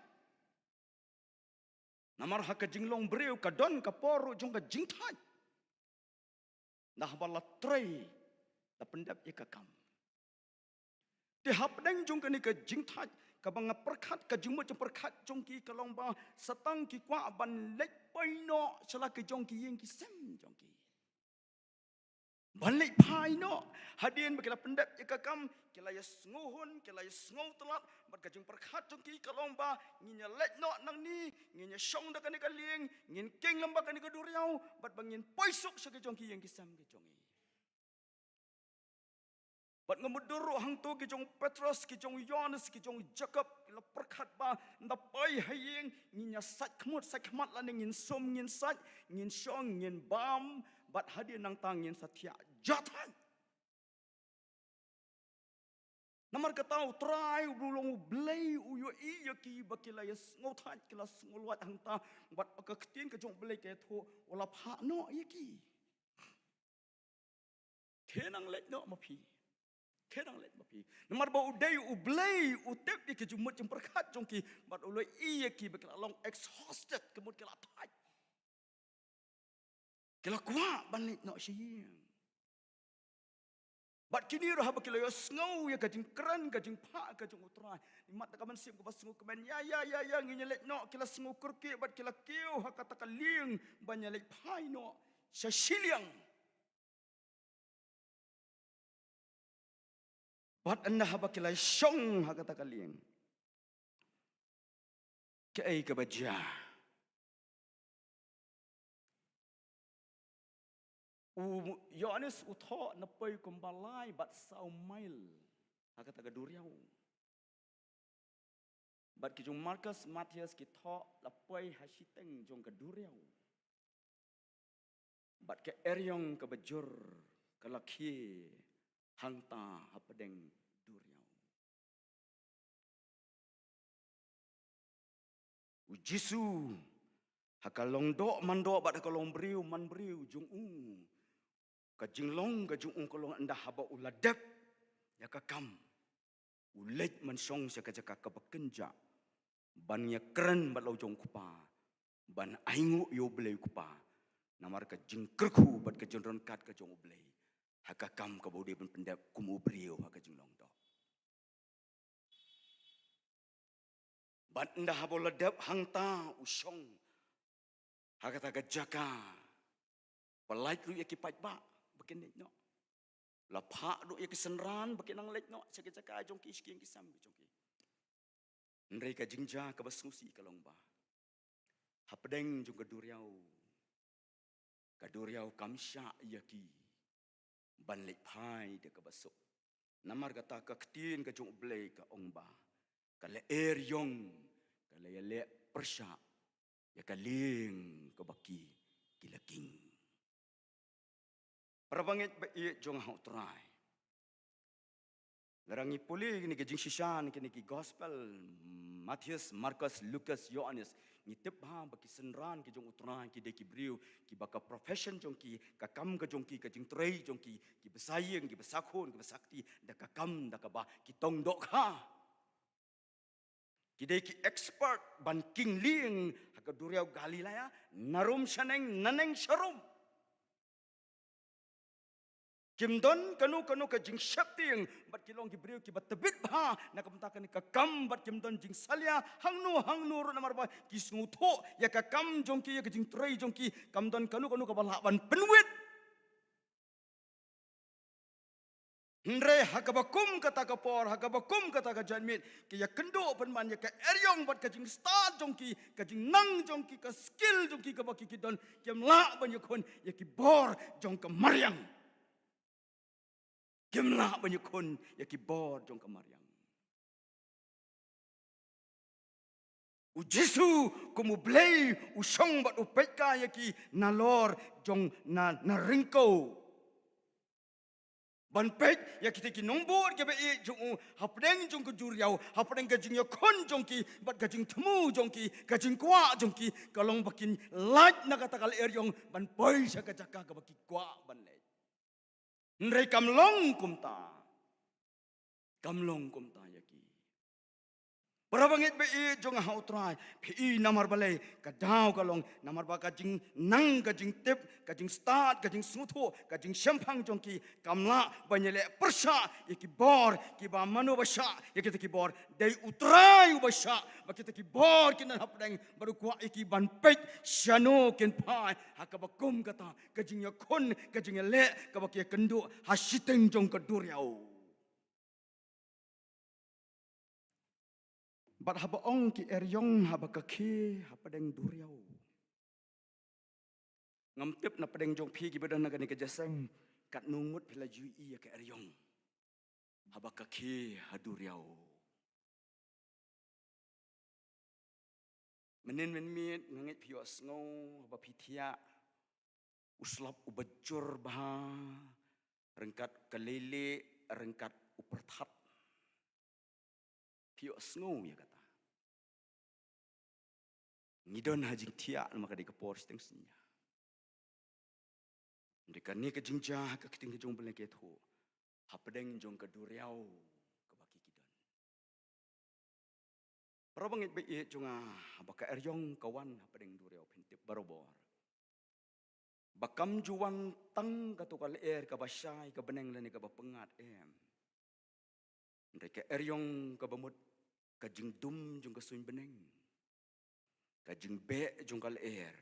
Namar ha ka jinglong briew ka don ka por ruh jong ka jingthait. Naba la trei, la pyndep ïa ka kam. Te hapdeng jong kane ka jingthait, kaba nga pyrkhat, ka jingmut jingpyrkhat jong ki ka long ba sa tang ki kwah ban leit poi noh sha la ki jong ki ïing ki sem jong ki. Ban leit phai noh. Hadien ba ki la pyndep ïa ka kam, ki la ïa sngewhun, ki la ïa sngewtynnad, bad ka jingpyrkhat jong ki ka long ba ngin ïa leit noh nangne, ngin ïa shong da kane ka lieng, ngin king lem bad kane ka duriaw, bad ba ngin poi suk sha ki jong ki ïing ki sem ki jong ngi. Bad nga mutdur ruh hangto ki jong u Petros, ki jong u Ïoannis, ki jong u Jakob, ki la pyrkhat ba ynda poi ha ïing ngin ïa sait khmut sait khmat lane ngin sum ngin sait, ngin shong ngin bam, bad hadien nangta ngin sa thiah jathait. Namar kata u Trai u long U Blei u ïohi ïa ki ba ki la ïa sngewthait, ki la sngewlwait hangta, bad ka ktien ka jong U Blei ka ïathuh u la phah noh ïa ki. Khnang leit noh ma phi. Khnang leit ma phi. Namar ba u dei U Blei u tip ïa ki jingmut jingpyrkhat jong ki, bad u la ïohi ïa ki ba ki la long exhausted, ka mut ki la thait. Ki la kwah ban leit noh sha ïing. Bad kine ruh haba ki la ïohsngew ïa ka jingkren ka jingphah ka jong u Trai, imat da ka mynsiem kaba sngewkmen, ïa ïa ïa ïa ngin ïa leit noh, ki la sngew kyrkieh bad ki la kiew ha kata ka lieng ban ïa leit phai noh sha shiliang. Bad ynda haba ki la shong ha kata ka lieng, kaei kaba jia? U Ïoannis u thoh na poi kumba lai bad saw mail ha kata ka duriaw. Bad ki jong Markus, Mathaios ki thoh la poi ha shiteng jong ka duriaw. Bad ka eriong kaba jur ka la khie hangta hapdeng duriaw. U Jisu ha ka long doh man doh bad ha ka long briew man briew jong u, Ka jinglong ka jong u ka long ynda haba u la dep ïa ka kam, u leit man shong sha ka jaka kaba kynjah ban ïakren bad la u jong u kpa, ban ainguh ïa u Blei u kpa. Namar ka jingkyrkhu bad ka jingryngkat ka jong u Blei ha ka kam kaba u dei ban pyndep kum u briew ha ka jinglong doh. Bad ynda haba u la dep hangta u shong ha kata ka jaka, pyllait ruh ïa ki paidbah ba kin leit noh. La phah ruh ïa ki synran ba kin nang leit noh sha ka jaka jong ki, sha ki ïing ki sem ki jong ki. Hynrei ka jingjia kaba sngewsih ka long ba hapdeng jong ka duriaw, ka duriaw kam shah ïa ki ban leit phai da kaba suk. Namar kata ka ktien ka jong u Blei ka ong ba ka lyer ïong ka la ïaleh pyrshah ïa ka lieng kaba ki, ki la king. Para bangeit ba ïeit jong u Trai, lada ngi pule kine ki jingshisha, kine ki gospel, Mathaios, Markos, Lukas, Ïoannis, ngi tip bha ba ki synran ki jong u Trai ki dei ki briew kiba ka profession jong ki, ka kam ka jong ki, ka jingtrei jong ki, kiba sa ïing, kiba sa khun, kiba sa kti da ka kam da kaba ki tong dohkha. Ki dei ki expert ban king lieng ha ka duriaw Galilea, narum shaneng, naneng sharum. Kim don kano kano ka jingsheptieng, bad ki long ki briew kiba tbit bha na ka bynta kane ka kam, bad kim don jingsalia hangno hangno ruh, namar ba ki sngewthuh ïa ka kam jong ki, ïa ka jingtrei jong ki, kam don kano kano kaba lah ban pynwit. Hynrei ha kaba kum kata ka por, ha kaba kum kata ka janmiet, ki ïakynduh pynban ïa ka eriong bad ka jingstad jong ki, ka jingnang jong ki, ka skill jong ki kaba ki, ki don, kim lah ban ïakhun ïa ki bor jong ka mariang. Kim lah ban ïakhun ïa ki bor jong ka mariang. U Jisu kum u Blei u shong bad u peit kai ïa ki nalor jong na, na ryngkew. Ban peit ïa kita ki nongbud kiba ïeit jong u hapdeng jong ka duriaw, hapdeng ka jingïakhun jong ki, bad ka jingthmu jong ki, ka jingkwah jong ki, ka long ba kin lait na kata ka lyer ïong ban poi sha ka jaka kaba ki kwah ban leit. Hynrei kam long kumta. Kam long kumta ïa ki. Para bangeit ba ïeit jong u Trai, phi i namar balei, ka daw ka long namar ba ka jingnang, ka jingtip, ka jingstad, ka jingsngewthuh, ka jingshemphang jong ki kam lah ban ïaleh pyrshah ïa ki bor kiba mano ba shah ïa kita ki bor. Dei u Trai uba shah ba kita ki bor kin don hapdeng, bad u kwah ïa ki ban peit shano kin phai. Ha kaba kum kata, ka jingïakhun, ka jingïaleh kaba ki ïakynduh ha shiteng jong ka duriaw. Bad haba ong ki eriong haba ka khie hapdeng duriaw, ngam tip na pdeng jong phi kiba don ha kane ka jingïaseng, katno ngut phi la ju ïohi ïa ka eriong haba ka khie ha duriaw. Mynnin mynmiet nga ngeit phi ïohsngew haba phi thiah u slap uba jur bha ryngkat ka leilieh, ryngkat u pyrthat. Phi ïohsngew ïa kata. Ngi don ha jingthiah namar ka dei ka por shiteng synñia. Hynrei kane ka jingjia ha ka ktien ka jong u Blei ka ïathuh hapdeng jong ka duriaw kaba ki, ki don. Para bangeit ba ïeit jong nga, haba ka eriong ka wan hapdeng duriaw, phin tip barabor ba kam ju wan tang kato ka lyer kaba shai, ka bneng lane kaba pyngngad, em. Hynrei ka eriong kaba mut ka jingdum jong ka suiñ bneng, ka jingbeh jong ka lyer,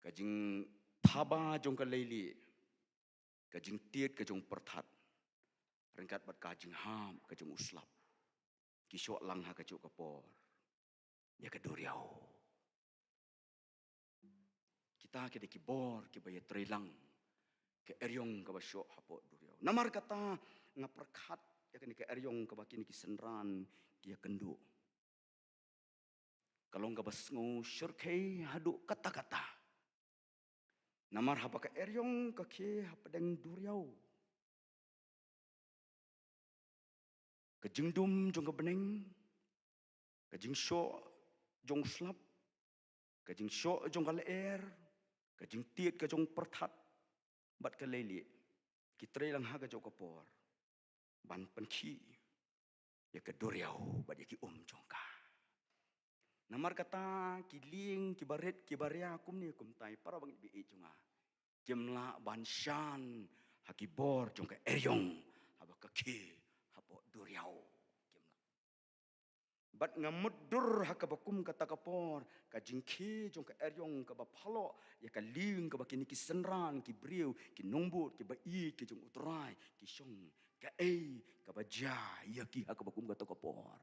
ka jingthaba jong ka leilieh, ka jingtied ka jong u pyrthat, ryngkat bad ka jinghap ka jong u slap, ki shoh lang ha kajuh ka por ïa ka duriaw. Kita ki dei ki bor kiba ïatreilang ka eriong kaba shoh hapoh duriaw. Namar kata nga pyrkhat ïa kane ka eriong kaba kine ki synran ki ïakynduh, ka long kaba sngewshyrkhei haduh katta katta. Namar haba ka eriong ka khie hapdeng duriaw, ka jingdum jong ka bneng, ka jingshoh jong u slap, ka jingshoh jong ka lyer, ka jingtied ka jong u pyrthat, bad ka leilieh ki trei lang ha ka jong ka por ban pynkhih ïa ka duriaw bad ïa ki um jong ka. Namar kata ki lieng ki barit ki baria kumne kumtai, para bangeit baieit jong nga, kim lah ban shan ha ki bor jong ka eriong haba ka khie hapoh duriaw. Kim lah. Bad nga mutdur ha kaba kum kata ka por, ka jingkhie jong ka eriong kaba phaloh ïa ka lieng kaba kine ki synran ki briew ki nongbud kiba ïeit ki jong U Trai ki shong. Kaei kaba jia ïa ki ha kaba kum kata ka por?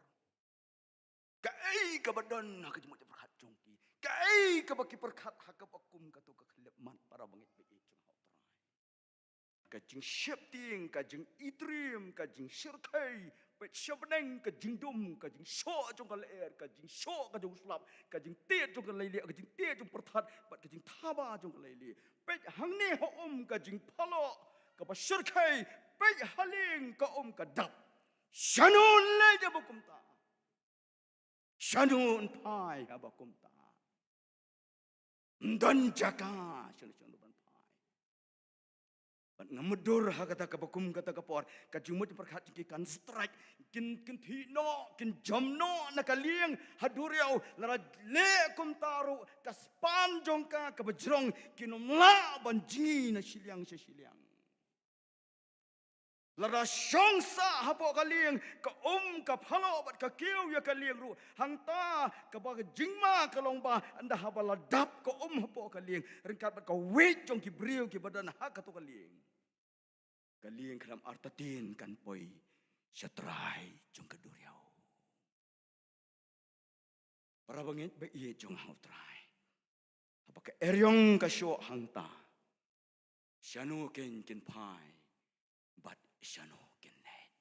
Kaei kaba don ha ka jingmut jingpyrkhat jong ki? Kaei kaba ki pyrkhat ha kaba kum kato ka khyllipmat, para bangeit baieit jong nga ha U Trai? Ka jingsheptieng, ka jingitriem, ka jingshyrkhei, peit sha bneng, ka jingdum, ka jingshoh jong ka lyer, ka jingshoh ka jong u slap, ka jingtied jong ka leilieh, ka jingtied jong pyrthat bad ka jingthaba jong ka leilieh. Peit hangne ha um ka jingphaloh kaba shyrkhei, peit ha lieng ka um ka dap. Shano yn leit haba kumta? Shano yn phai haba kumta? Ym don jaka sha shano ban phai. Bad nga mutdur ha kata kaba kum kata ka por, ka jingmut jingpyrkhat jong ki kan strike, kin, kin thih noh, kin jam noh na ka lieng ha duriaw. Lada leh kumta ruh ka span jong ka kaba jrong kin ym lah ban jngi na shiliang sha shiliang. Lada shong sah hapoh ka lieng, ka um ka phaloh bad ka kiew ïa ka lieng ruh, hangta kaba ka jingma ka long ba ynda haba la dap ka um hapoh ka lieng, ryngkat bad ka weight jong ki briew kiba don ha kato ka lieng, ka lieng khlem artatien kan poi sha trai jong ka duriaw. Para bangeit baieit jong nga ha U Trai, haba ka eriong ka shoh hangta, shano kin, kin phai bad shano kin leit?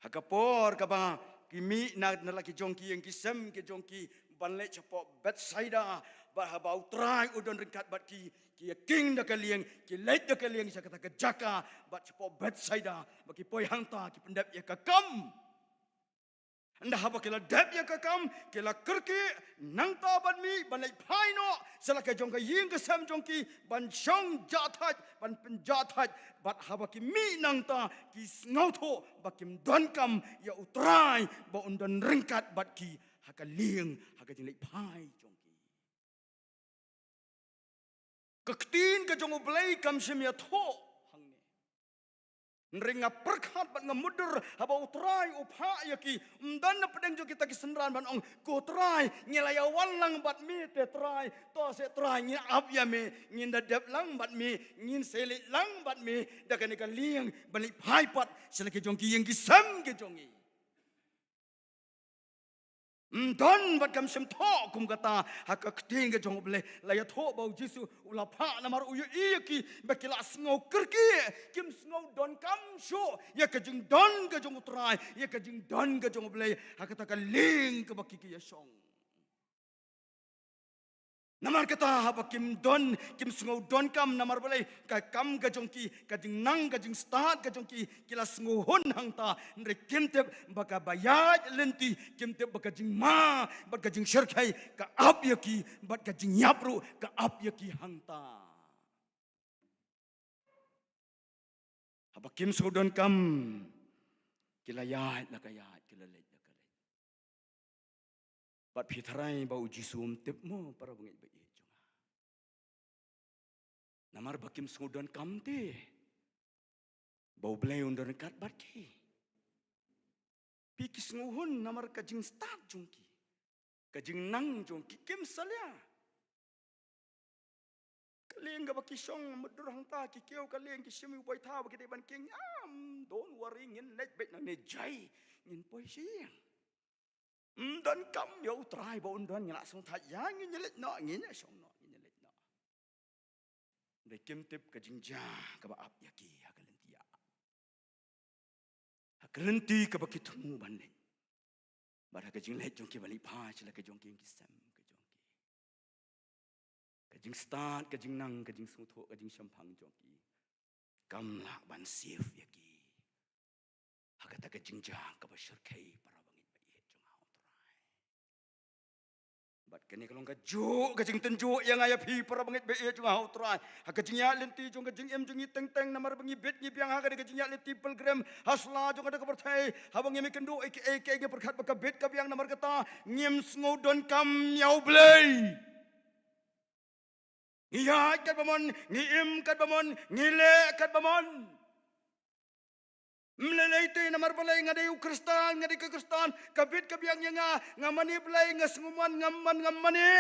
Ha ka por kaba ki mih na, na la ki jong ki ïing ki sem ki jong ki ban leit shapoh Bethsaida, bad haba U Trai u don ryngkat bad ki, ki ïakieng da ka lieng, ki leit da ka lieng sha kata ka jaka, bad shapoh Bethsaida, ba ki poi hangta ki pyndep ïa ka kam. Ynda haba ki la dep ïa ka kam, ki la kyrkieh nangta ban mih ban leit phai noh sha la ka jong ka ïing ka sem jong ki, ban shong jah thait, ban pynjah thait. Bad haba ki mih nangta, ki sngewthuh ba kim donkam ïa U Trai ba un don ryngkat bad ki ha ka lieng, ha ka jingleit phai jong ki. Ka ktien ka jong U Blei kam shym ïathuh hangne. Hynrei nga pyrkhat bad nga mutdur haba U Trai u phah ïa ki, ym don na pdeng jong kita ki synran ban ong, "Ko Trai, ngi la ïawan lang bad me te Trai, to seh Trai, ngin ap ïa me, ngin da dep lang bad me, ngin sa leit lang bad me da kane ka lieng ban leit phai pat sha la ki jong ki ïing ki sem ki jong ngi." Ym don bad kam shym thoh kum kata ha ka ktien ka jong U Blei. La ïathuh ba U Jisu u la phah namar u ïohi ïa ki ba ki la sngew kyrkieh, kim sngew donkam shuh ïa ka jingdon ka jong U Trai, ïa ka jingdon ka jong U Blei ha kata ka lieng kaba ki, ki ïa shong. Namar kata haba kim don, kim sngew donkam namar balei ka kam ka jong ki, ka jingnang, ka jingstad ka jong ki, ki la sngewhun hangta, hynrei kim tip ba kaba ïaid lynti, kim tip ba ka jingma bad ka jingshyrkhei ka ap ïa ki, bad ka jingïap ruh ka ap ïa ki hangta. Haba kim sngew donkam, ki la ïaid la ka ïaid, ki la leit la ka leit. Bad phi tharai ba U Jisu um tip mo, para bangeit baieit jong nga? Namar ba kim sngew donkam te ba U Blei un don ryngkat bad ki. Phi, ki sngewhun namar ka jingstad jong ki, ka jingnang jong ki, kim salia. Ka lieng kaba ki shong mutdur hangta, ki kiew ka lieng, ki shim ïa u baitha ba ki dei ban kieng. Am, don't worry, ngin leit beit nangne jai, ngin poi sha ïing. Ym donkam ïa U Trai ba un don, ngi la sngewthuh ïa, ngin ïa leit noh, ngin ïa shong noh, ngin ïa leit noh. Hynrei kim tip ka jingjia kaba ap ïa ki ha ka lynti ïa, ha ka lynti kaba ki thmu ban leit. Bad ha ka jingleit jong ki ban leit phai sha la ka jong ki ïing ki sem ka jong ki, ka jingstad, ka jingnang, ka jingsngewthuh, ka jingshemphang jong ki kam lah ban save ïa ki ha kata ka jingjia kaba shyrkhei, para bangeit baieit jong nga ha U Trai. Bad kane ka long kajuh ka jingtynjuh ïa nga ïa phi para bangeit ba ïeit jong nga ha U Trai, ha ka jingïaid lynti jong ka jingim jong ngi teng teng, namar ba ngi bit ngi biang ha kane ka jingïaid lynti pilgrim ha sla jong kane ka pyrthei. Haba ngim ïakynduh ïa kiei kiei, ngi pyrkhat ba ka bit ka biang, namar kata ngim sngew donkam ïa U Blei. Ngi ïaid katba mon, ngi im katba mon, ngi leh katba mon. Ym lei lei te, namar balei? Nga dei u Khristan, nga dei ka Khristan, ka bit ka biang ïa nga, nga mane Blei, nga sngewmon, ngam mon, ngam mane.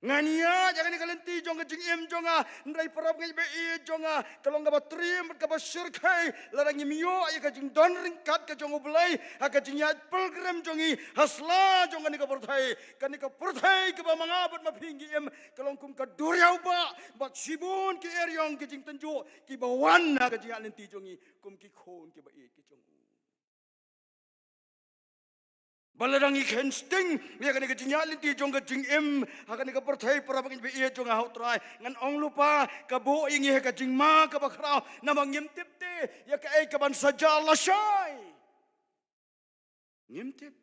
Ngan ïaid ïa kane ka lynti jong ka jingim jong nga, hynrei para bangeit ba ïeit jong nga, ka long kaba triem bad kaba shyrkhei lada ngim ïoh ïa ka jingdon ryngkat ka jong U Blei ha ka jingïaid pilgrim jong ngi ha sla jong kane ka pyrthei. Kane ka pyrthei kaba ma nga bad ma phi ngi im, ka long kum ka duriaw ba, bad shibun ki eriong ki jingtynjuh kiba wan ha ka jingïaid lynti jong ngi kum ki khun kiba ïeit ki jong U. Ba lada ngi khein sting ïa kane ka jingïaid lynti jong ka jingim ha kane ka pyrthei, para bangeit ba ïeit jong nga ha U Trai, ngan ong lypa, ka buh ïa ngi ha ka jingma kaba khraw, namar ngim tip te ïa kaei kaban sa jia lashai. Ngim tip.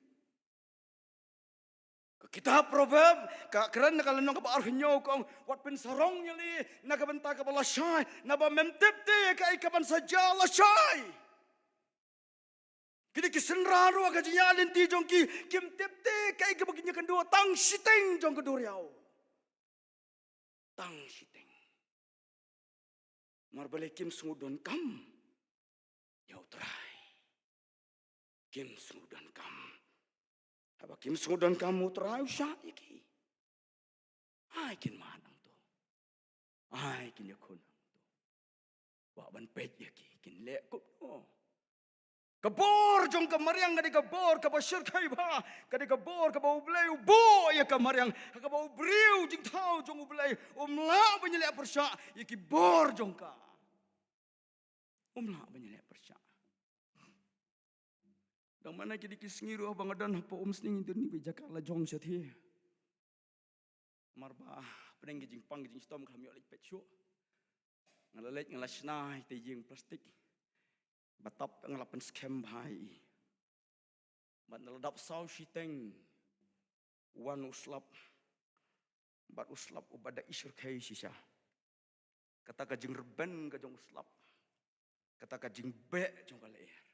Ka kitab Proverb ka kren na ka lynnong kaba arphew hynñiew ka ong, wat pynsarong ïa lade na ka bynta kaba lashai, naba mem tip te ïa kaei kaban sa jia lashai. Ki dei ki synran ruh ha ka jingïaid lynti jong ki, kim tip te kaei kaba kin ïakynduh, tang shiteng jong ka duriaw. Tang shiteng. Namar balei? Kim sngew donkam ïa U Trai. Kim sngew donkam. Haba kim sngew donkam, U Trai u shah ïa ki. Ai kin mad hangto. Ai kin ïakhun hangto. Wat ban peit ïa ki, kin leh kumno. Ka bor jong ka mariang ka dei ka bor kaba shyrkhei bha, ka dei ka bor kaba U Blei u buh ïa ka mariang, kaba u briew jingthaw jong U Blei um lah ban ïaleh pyrshah ïa ki bor jong ka. Um lah ban ïaleh pyrshah. Dang man ki dei ki sngi ruh ba nga don hapoh Umsning, don ïa ka jaka la jong shathie. Namar ba hapdeng ki jingpang ki jingshitom ka lam ïoh leit peit shuh. Nga la leit, nga la shna ïa ka ïing plastik. Ba tap nga la pynskhem bha ïa i. Bad nga la dap saw shiteng. Wan u slap. Bad u slap uba da i shyrkhei shisha. Kata ka jingrben ka jong u slap. Kata ka jingbeh jong ka lyer.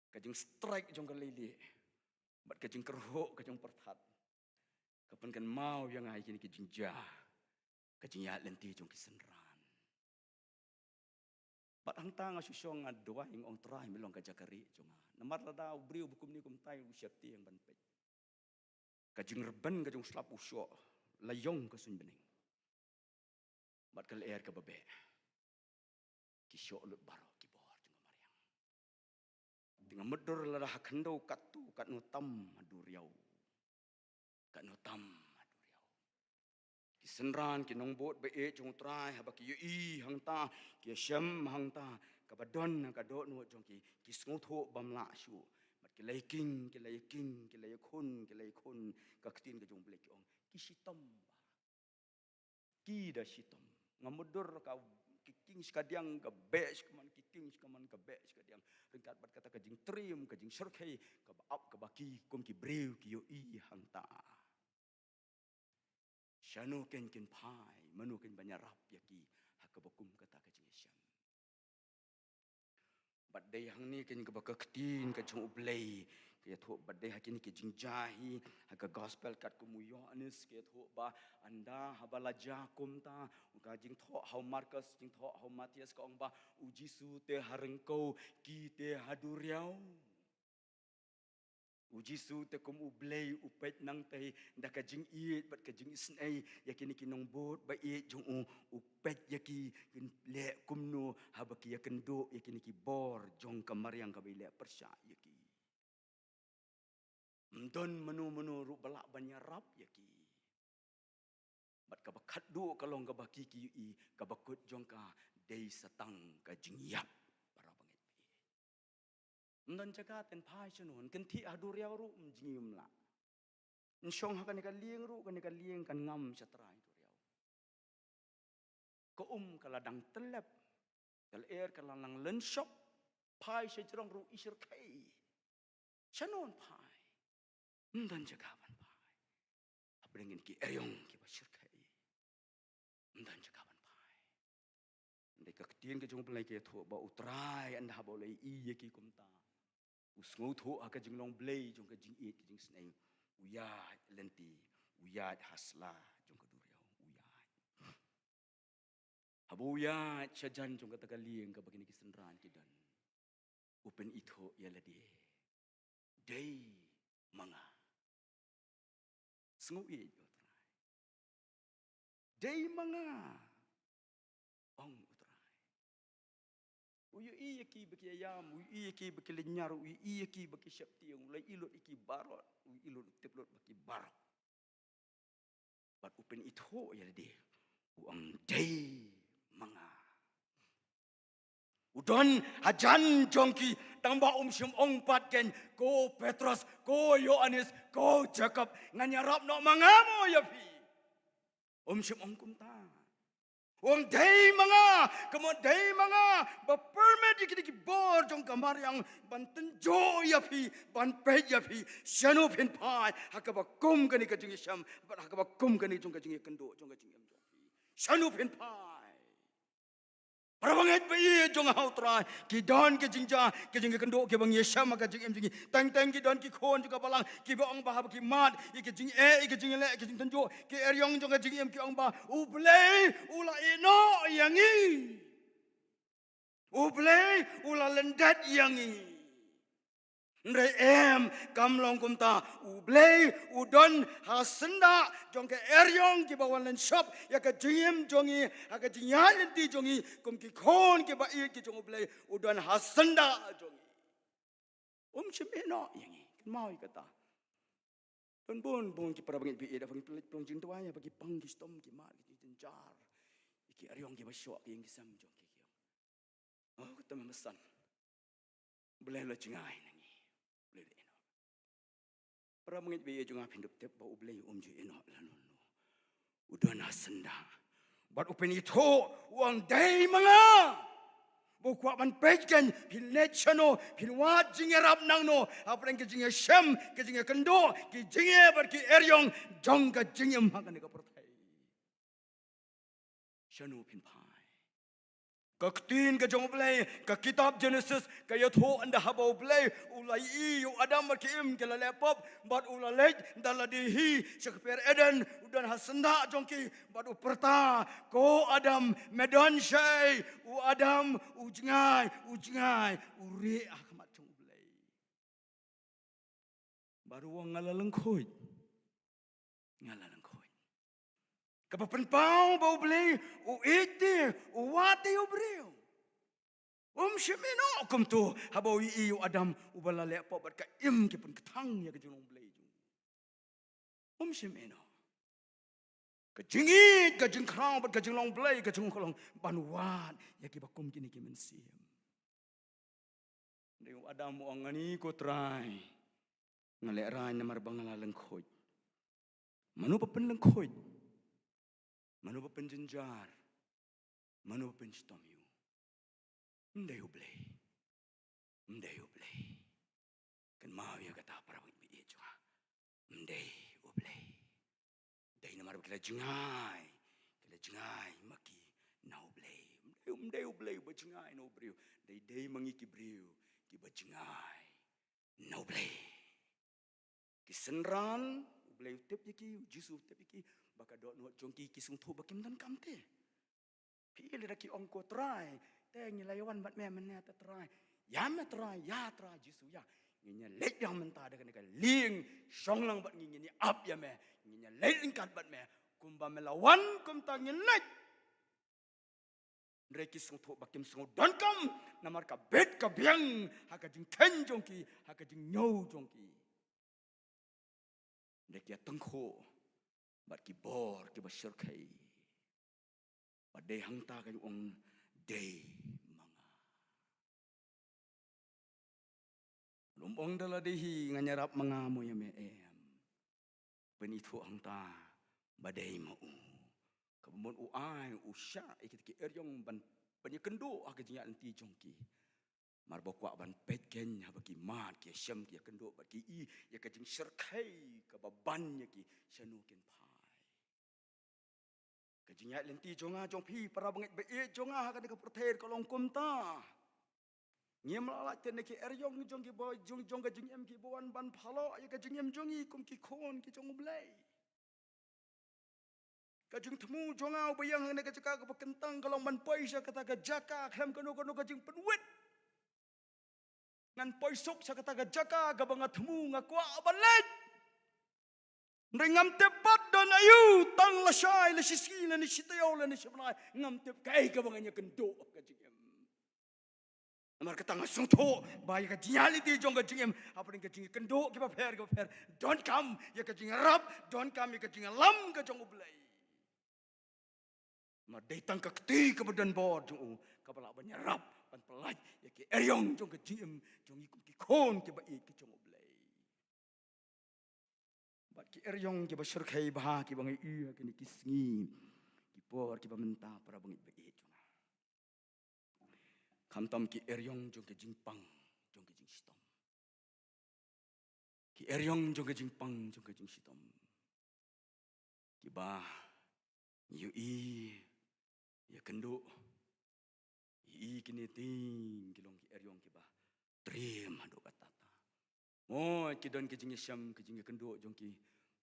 Ka jingstrike jong ka leilieh. Bad ka jingkyrhuh ka jong pyrthat. Ka pynkynmaw ïa nga ïa kine ki jingjia. Ka jingïaid lynti jong ki synran. Bad hangta nga shu shong nga duwai, nga ong, Trai, me long ka jaka rieh jong nga. Namar lada u briew ba kumne kumtai u sheptieng ban peit. Ka jingrben ka jong u slap u shoh la ïong ka suiñ bneng. Bad ka lyer kaba beh. Ki shoh lut baroh ki bor jong ka mariang. Te nga mutdur lada ha khyndew katto katno tam ha duriaw. Katno tam ha duriaw. Ki synran ki nongbud ba ïeit jong U Trai haba ki ïohi hangta, ki ïashem hangta, kaba don ka dohnud jong ki, ki sngewthuh bym lah shuh. Bad ki la ïaking, ki la ïaking, ki la ïakhun, ki la ïakhun, ka ktien ka jong U Blei ki ong, ki shitom bha. Ki da shitom. Nga mutdur ka, ki king shkadiang ka beh shkaman, ki king shkaman ka beh shkadiang. Ryngkat bad kata ka jingtriem, ka jingshyrkhei, kaba ap kaba ki kum ki briew ki ïohi hangta. Shano kein kin phai, mano kein ban ïarap ïa ki, ha kaba kum kata ka jingïashem. Bad dei hangne kein kaba ka ktien ka jong U Blei ka ïathuh, bad dei ha kine ki jingjia hi, ha ka gospel katkum u Ïoannis ka ïathuh ba, ynda haba la jia kumta, ka jingthoh ha u Markos, jingthoh ha u Mathaios ka ong ba, u Jisu te ha ryngkew, ki te ha duriaw. U Jisu te kum U Blei u peit nangtei da ka jingïeit bad ka jingisynei ïa kine ki nongbud ba ïeit jong u, u peit ïa ki kin leh kumno haba ki ïakynduh ïa kine ki bor jong ka mariang kaba i leh pyrshah ïa ki. Ym don mano mano ruh ba lah ban ïarap ïa ki. Bad kaba khatduh ka long kaba ki ki ïohi, kaba kut jong ka dei sa tang ka jingïap, para bangeit ba ïeit. Ym don jaka, te phai shano, yn kynthih ha duriaw ruh ym jngi ym lah. Yn shong ha kane ka lieng ruh, kane ka lieng kan ngam sha trai duriaw. Ka um ka la dang tyllep, ka lyer ka la dang lynshop, phai sha jrong ruh i shyrkhei. Shano yn phai? Ym don jaka ban phai. Pyrshang ki eriong ki ba shyrkhei. Ym don jaka ban phai. Hynrei ka ktien ka jong U Blei ka ïathuh ba U Trai ynda haba u la ïohi ïa ki kumta, u sngewthuh ha ka jinglong blei jong ka jingïeit ka jingsneng. U ïaid lynti, u ïaid ha sla jong ka duriaw, u ïaid. Haba u ïaid shajan jong kata ka lieng kaba kine ki synran ki don, u pynithuh ïa lade, dei ma nga. Sngew ïeit, U Trai. Dei ma nga, ong U Trai. U ïohi ïa ki ba ki ïam, u ïohi ïa ki ba ki lynñiar, u ïohi ïa ki ba ki sheptieng, u la ïohi lut ïa ki baroh, u ïohi lut, u tip lut ba ki baroh. Bad u pynithuh ïa lade, u ong, dei ma nga. U don hajan jong ki, tang ba um shym ong pat kein, ko Petros, ko Ïoannis, ko Jakob, ngan ïarap noh ma nga mo ïa phi. Um shym ong kumta. U ong, dei ma nga, ka mut dei ma nga ba pynmih ïa kine ki bor jong ka mariang ban tynjuh ïa phi, ban peit ïa phi shano phin phai ha kaba kum kane ka jingïashem bad ha kaba kum kane jong ka jingïakynduh jong ka jingim jong phi. Shano phin phai? Para bangeit ba ïeit jong nga ha U Trai, ki don ki jingjia, ki jingïakynduh kiba ngi ïashem ha ka jingim jong ngi. Teng teng ki don ki khun jong ka balang kiba ong ba haba ki mad ïa ka jingeh, ïa ka jingleh, ïa ka jingtynjuh, ki eriong jong ka jingim ki ong ba U Blei u la ïehnoh ïa ngi. U Blei u la lyndet ïa ngi. Hynrei em, kam long kumta. U Blei u don ha syndah jong ka eriong kiba wan lynshop ïa ka jingim jong ngi, ha ka jingïaid lynti jong ngi kum ki khun kiba ïeit ki jong U Blei, u don ha syndah jong ngi. Um shym ïehnoh ïa ngi. Kynmaw ïa kata. Don bun bun ki para bangeit ba ïeit, haba ngi pynleit pynlong jingduwai, haba ki pang ki shitom, ki mad, ki jingjynjar, ïa ki eriong kiba shoh ki ïing ki sem jong ki, ki ong, oh, kata ma san. U Blei u la jngai na ngi. U Blei u la ïehnoh. Para bangeit ba ïeit jong nga, phin dup tip ba U Blei um ju ïehnoh lano lano. U don ha syndah. Bad u pynithuh, u ong, dei ma nga. Ba u kwah ban peit kein, phin leit shano, phin wad jingïarap nangno hapdeng ka jingïashem, ka jingïakynduh, ki jingeh bad ki eriong jong ka jingim ha kane ka pyrthei. Shano phin phai? Ka ktien ka jong U Blei, ka kitab Jenesis, ka ïathuh ynda haba U Blei u la ïohi ïa u Adam bad ki Im ki la leh pop, bad u la leit da lade hi sha ka pyrthei Eden, u don ha syndah jong ki, bad u pyrta, ko Adam, me don shaei? U Adam u jngai, u jngai, u rieh ha khmat jong U Blei. Bad u ong, nga la lyngkhuid. Nga la lyngkhuid. Kaba pynpaw ba U Blei u ïeit te, u wad te ïa u briew. Um shym ïehnoh kumto haba u ïohi ïa u Adam uba la leh pop bad ka Im ki pynkthang ïa ka jinglong Blei jong u. Um shym ïehnoh. Ka jingïeit, ka jingkhraw bad ka jinglong Blei, ka jingkhraw ban wad ïa kiba kum kine ki mynsiem. Hynrei u Adam u ong, ani ko Trai, nga lehraiñ namar ba nga la lyngkhuid. Mano ba pynlyngkhuid? Mano ba pynjynjar? Mano ba pynshitom ïa u? Ym dei U Blei. Ym dei U Blei. Kynmaw ïa kata, para bangeit ba ïeit jong nga. Ym dei U Blei. Dei namar ba ki la jngai, ki la jngai ma ki na U Blei. Ym dei, ym dei U Blei uba jngai na u briew. Dei, dei ma ngi ki briew kiba jngai na U Blei. Ki synran, U Blei u tip ïa ki, U Jisu u tip ïa ki, ba ka dohnud jong ki, ki sngewthuh ba kim donkam te. Phi lada ki ong, ko Trai, te ngi la ïawan bad me mynne te Trai. Ïa me Trai, ïa Trai Jisu ïa. Ngin ïa leit ïa mynta da kane ka lieng, shong lang bad ngi, ngin ïa ap ïa me. Ngin ïa leit ryngkat bad me. Kumba me la wan kumta ngin leit. Hynrei ki sngewthuh ba kim sngew donkam, namar ka bit ka biang ha ka jingkheiñ jong ki, ha ka jingñiew jong ki. Hynrei ki ïa tyngkhuh bad ki bor kiba shyrkhei. Bad dei hangta ka jingong, dei ma nga. Lum ong da lade hi, ngan ïarap ma nga mo ïa me, em. Pynithuh hangta ba dei ma u. Kaba mut u ai, u shah ïa kita ki eriong ban, ban ïakynduh ha ka jingïaid lynti jong ki. Namar ba u kwah ban peit kein haba ki mad, ki ïashem, ki ïakynduh bad ki ïohi ïa ka jingshyrkhei kaba ban ïa ki, shano kin phai. Ka jingïaid lynti jong nga jong phi para bangeit ba ïeit jong nga ha kane ka pyrthei ka long kumta. Ngim lah lait te na ki eriong jong ki ba jong jong ka jingim ki ba wan ban phaloh ïa ka jingim jong ngi kum ki khun ki jong U Blei. Ka jingthmu jong nga uba ïeng hangne ka jaka kaba kyntang ka long ban poi sha kata ka jaka khlem kano kano ka jingpynwit. Ngan poi suk sha kata ka jaka kaba nga thmu nga kwah ban leit. Hynrei ngam tip pat don aïu tang lashai lashisngi lane shitaïew lane shibnai ngam tip kaei kaba ngan ïakynduh ha ka jingim. Namar kata nga sngewthuh ba ïa ka jingïaid lynti jong ka jingim hapdeng ka jingïakynduh kiba pher kiba pher donkam ïa ka jingïarap, donkam ïa ka jingïalam ka jong U Blei. Namar dei tang ka kti kaba don bor jong u kaba lah ban ïarap ban pyllait ïa ki eriong jong ka jingim jong ngi kum ki khun kiba ïeit ki jong U Blei. Bad ki eriong kiba shyrkhei bha kiba ngi ïohi ha kine ki sngi ki por kiba mynta para bangeit ba ïeit jong nga. Khamtam ki eriong jong ka jingpang jong ka jingshitom. Ki eriong jong ka jingpang jong ka jingshitom. Kiba ngi ïohi ïakynduh. Ïohi kine ding ki long ki eriong kiba triem haduh katta. Mo ki don ki jingïashem ki jingïakynduh jong ki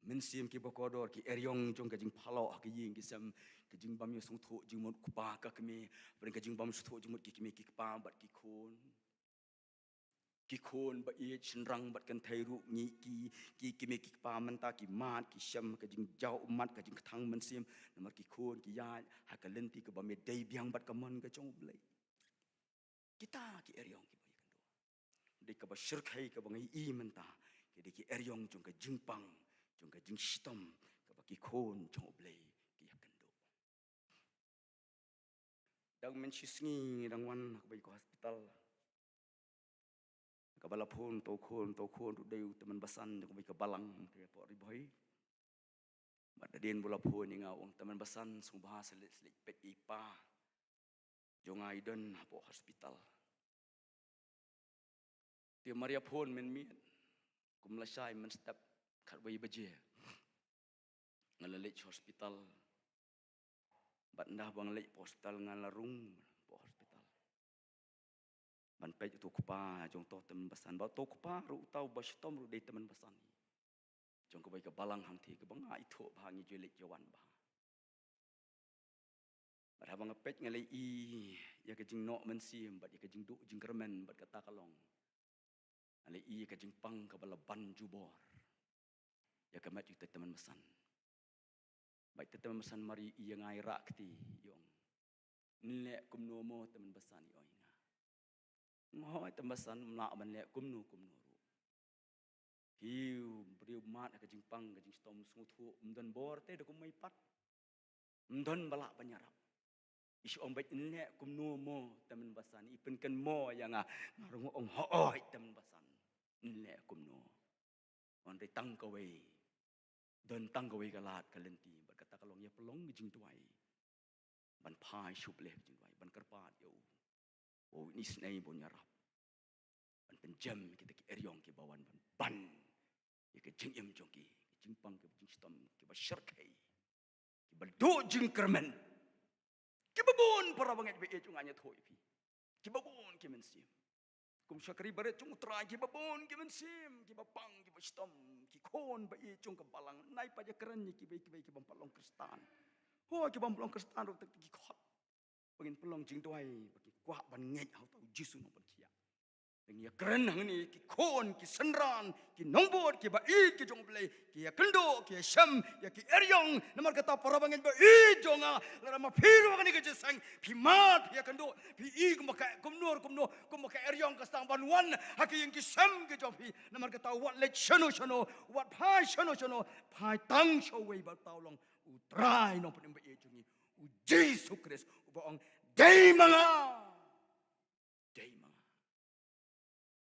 mynsiem kiba kordor ki eriong jong ka jingphaloh ha ki ïing ki sem ki jingbym ïasngewthuh jingmut kpa ka kmie bad ka jingbym sngewthuh jingmut ki kmie ki kpa bad ki khun. Ki khun ba ïeit shynrang bad kynthei ruh ngi ki ki kmie ki kpa mynta ki mad ki shem ka jingjaw ummat ka jingkthang mynsiem namar ki khun ki ïaid ha ka lynti kaba me dei biang bad ka mon ka jong U Blei. Kita ki eriong kiba ïakynduh. Dei kaba shyrkhei kaba ngi ïohi mynta ki dei ki eriong jong ka jingpang jong ka jingshitom kaba ki khun jong U Blei ki ïakynduh. Dang mynshisngi dang wan ha kaba ïa ka hospital. Kaba la phone to khun to khun ruh dei u tymmen basan da kaba ïa ka balang te hapoh Ri Bhoi. Bad da dien ba la phone ïa nga u ong tymmen basan sngewbha sa leit sa leit peit ïa i pa jong nga i don hapoh hospital. Te mar ïa phone mynmiet kum lashai mynstep khatwei baje. Nga la leit sha hospital. Bad ynda ba nga leit hapoh hospital nga la rung hapoh hospital. Ban peit uto u kpa jong uto u tymmen basan. Bad uto u kpa ruh uta uba shitom ruh dei tymmen basan jong kaba ïa ka balang hangthie kaba nga ithuh bha ngi ju leit ju wan bha. Bad haba nga peit nga la ïohi ïa ka jingnoh mynsiem bad ïa ka jingduh jingkyrmen bad kata ka long. Nga la ïohi ïa ka jingpang kaba la ban jubor ïa ka met ïa uta u tymmen basan. Bad uta u tymmen basan mar ïohi ïa nga i rah kti i ong. Yn leh kumno mo tymmen basan i ong ïa nga. Nga ong hooid tymmen basan ym lah ban leh kumno kumno ruh. Phi u briew mad ha ka jingpang ka jingshitom sngewthuh ym don bor te da kumwei pat. Ym don ba lah ban ïarap. I shu ong beit yn leh kumno mo tymmen basan i pynkynmaw ïa nga. Nga ruh nga ong hooid tymmen basan yn leh kumno. Wan dei tang kawei. Don tang kawei ka lad ka lynti bad kata ka long ïa pynlong ka jingduwai. Ban phai sha U Blei ka jingduwai ban kyrpad ïa u. Ba un isynei ba un ïarap. Ban pynjem kita ki eriong kiba wan ban ban ïa ka jingim jong ki, ka jingpang kiba jingshitom kiba shyrkhei. Kiba duh jingkyrmen. Kiba bun para bangeit ba ïeit jong nga ngi ïathuh ïa phi. Kiba bun ki mynsiem. Kum shakri barit jong U Trai kiba bun ki mynsiem, kiba pang, kiba shitom, ki khun ba ïeit jong ka balang, nai pat ïakren ïa kiba kiba kiba ym pat long Khristan. Ho kiba ym pat long Khristan ruh te ki khot. Ba ngin pynlong jingduwai, ba ki kwah ban ngeit ha uta u Jisu nongpynkhiah. Ngi ïakren hangne ki khun, ki synran, ki nongbud, kiba ïeit ki jong U Blei, ki ïakynduh, ki ïashem ïa ki eriong, namar kata para bangeit ba ïeit jong nga, lada ma phi ruh ha kane ka jingïaseng, phi mad, phi ïakynduh, phi i kumba ka kumno kumno, kumba ka eriong ka sdang ban wan ha ki ïing ki sem ki jong phi, namar kata wat leit shano shano, wat phai shano shano, phai tang sha uwei ba uta u long U Trai nongpynim ba ïeit jong ngi, U Jisu Khrist, uba ong dei ma nga. Dei ma nga.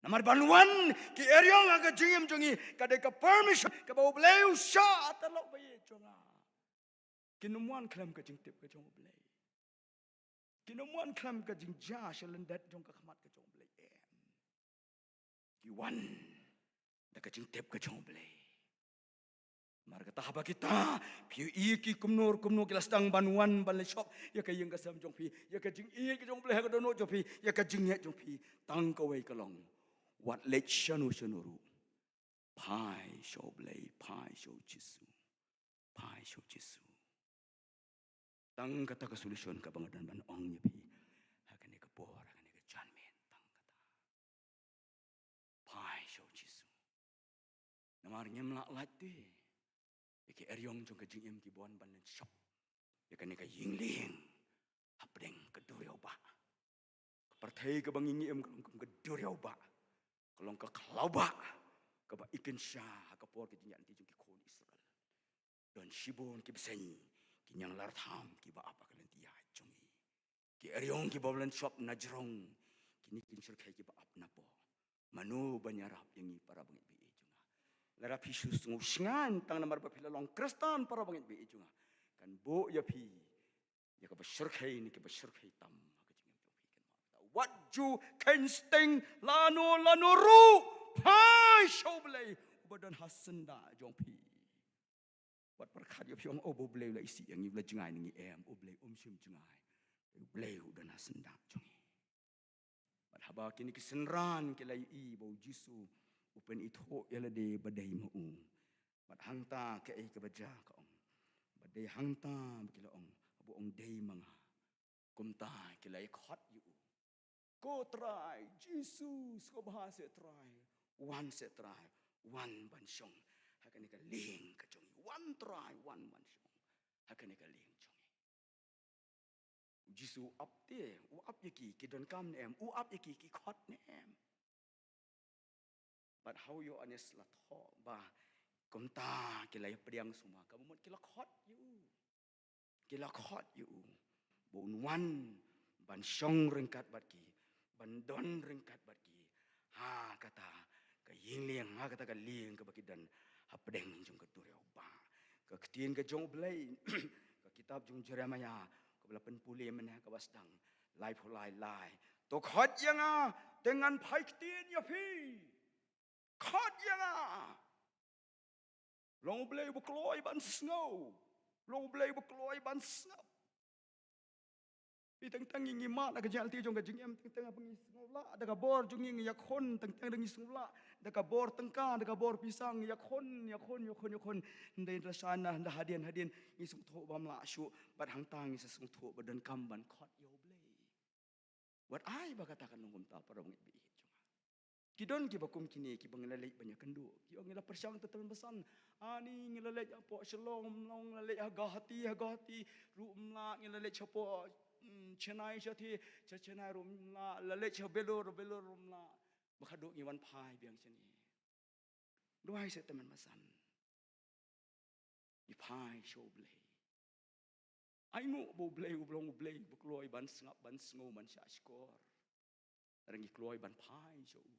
Namar ban wan ki eriong ha ka jingim jong ngi ka dei ka permission kaba U Blei u shah ha ka lok ba ïeit jong nga. Kin ym wan khlem ka jingtip ka jong U Blei. Kin ym wan khlem ka jingjia sha lyndet jong ka khmat ka jong U Blei. Em. Ki wan da ka jingtip ka jong U Blei. Namar kata haba kita, phi ïohi ki kumno kumno ki la sdang ban wan ban leit shop ïa ka ïing ka sem jong phi, ïa ka jingïeit ka jong U Blei ha ka dohnud jong phi, ïa ka jingïeit jong phi. Tang kawei ka long, wat leit shano shano ruh, phai sha U Blei, phai sha U Jisu, phai sha U Jisu. Tang kata ka solution kaba nga don ban ong ïa phi ha kane ka por, ha kane ka janmiet, tang kata. Phai sha U Jisu. Namar ngim lah lait te ïa ki eriong jong ka jingim kiba wan ban leit shop ïa kane ka ïing lieng hapdeng ka duriaw bah. Ka pyrthei kaba ngi ngi im ka long kum ka duriaw bah, ka long ka khlaw bah kaba i kynsha ha ka por ka jingïaid lynti jong ki khun Israel. Don shibun ki bseiñ, ki ñianglartham kiba ap ha ka lynti ïaid jong ngi. Ki eriong kiba wan leit shop na jrong, kine ki jingshyrkhei kiba ap napoh. Mano ban ïarap ïa ngi, para bangeit ba ïeit jong nga? Lada phi shu sngew shngaiñ tang namar ba phi la long Khristan, para bangeit ba ïeit jong nga, kan buh ïa phi ïa kaba shyrkhei ne kaba shyrkhei tam ha ka jingim jong phi. Wat ju kheiñ sting lano lano ruh, phai sha U Blei uba don ha syndah jong phi. Wat pyrkhat ïa phi ong, oh, ba U Blei u la isih ïa ngi, u la jngai na ngi, em, U Blei um shym jngai. U Blei u don ha syndah jong ngi. Bad haba kine ki synran ki la ïohi ba U Jisu u pynithuh ïa lade ba dei ma u, bad hangta kaei kaba jia ka ong, ba dei hangta ba ki la ong, haba u ong dei ma nga, kumta ki la ïakhot ïa u. Ko Trai Jisu, sngewbha seh Trai, wan seh Trai, wan ban shong ha kane ka lieng ka jong ngi. Wan Trai, wan ban shong ha kane ka lieng jong ngi. U Jisu u ap te, u ap ïa ki, ki donkam ne em, u ap ïa ki, ki khot ne em? Bad ha u Ïoannis la thoh ba kumta ki la ïapdiang sumar, kaba mut ki la khot ïa u. Ki la khot ïa u ba un wan ban shong ryngkat bad ki, ban don ryngkat bad ki ha kata ka ïing lieng, ha kata ka lieng kaba ki don hapdeng jong ka duriaw bah. Ka ktien ka jong U Blei, ka kitab jong Jeremaïah, kaba la pynpule mynne ha kaba sdang, laiphew lai lai. To khot ïa nga, te ngan phai ktien ïa phi. Khot ïa nga. Long U Blei uba kloi ban sngew. Long U Blei uba kloi ban sngap. Phi, teng teng ngi mad na ka jingïaid lynti jong ka jingim, teng teng ba ngi sngew lah da ka bor jong ngi, ngi ïakhun, teng teng da ngi sngew lah da ka bor tyngka, da ka bor pisa, ngi ïakhun, ïakhun, ïakhun, ïakhun. Hynrei da sha na, da hadien hadien ngi sngewthuh ba ym lah shuh, bad hangta ngi sa sngewthuh ba donkam ban khot ïa U Blei. Wat ai ba kata kan long kumta, para bangeit ba ïeit jong nga. Ki don kiba kum kine kiba ngi la leit ban ïakynduh. Ki ong ngi la pyrshang te tymmen basan. Ani ngi la leit hapoh Shillong, ym long, la leit ha Guwahati, ha Guwahati ruh ym lah, ngi la leit hapoh, mm, Chennai, sha te, sha Chennai ruh ym lah, la leit ha Vellore, Vellore ruh ym lah. Ba haduh ngi wan phai biang shane. Duwai seh tymmen basan. Ngi phai sha U Blei. Ai nguh ba U Blei u long U Blei ba kloi ban sngap, ban sngew, ban shahshkor. Hynrei ngi kloi ban phai sha u.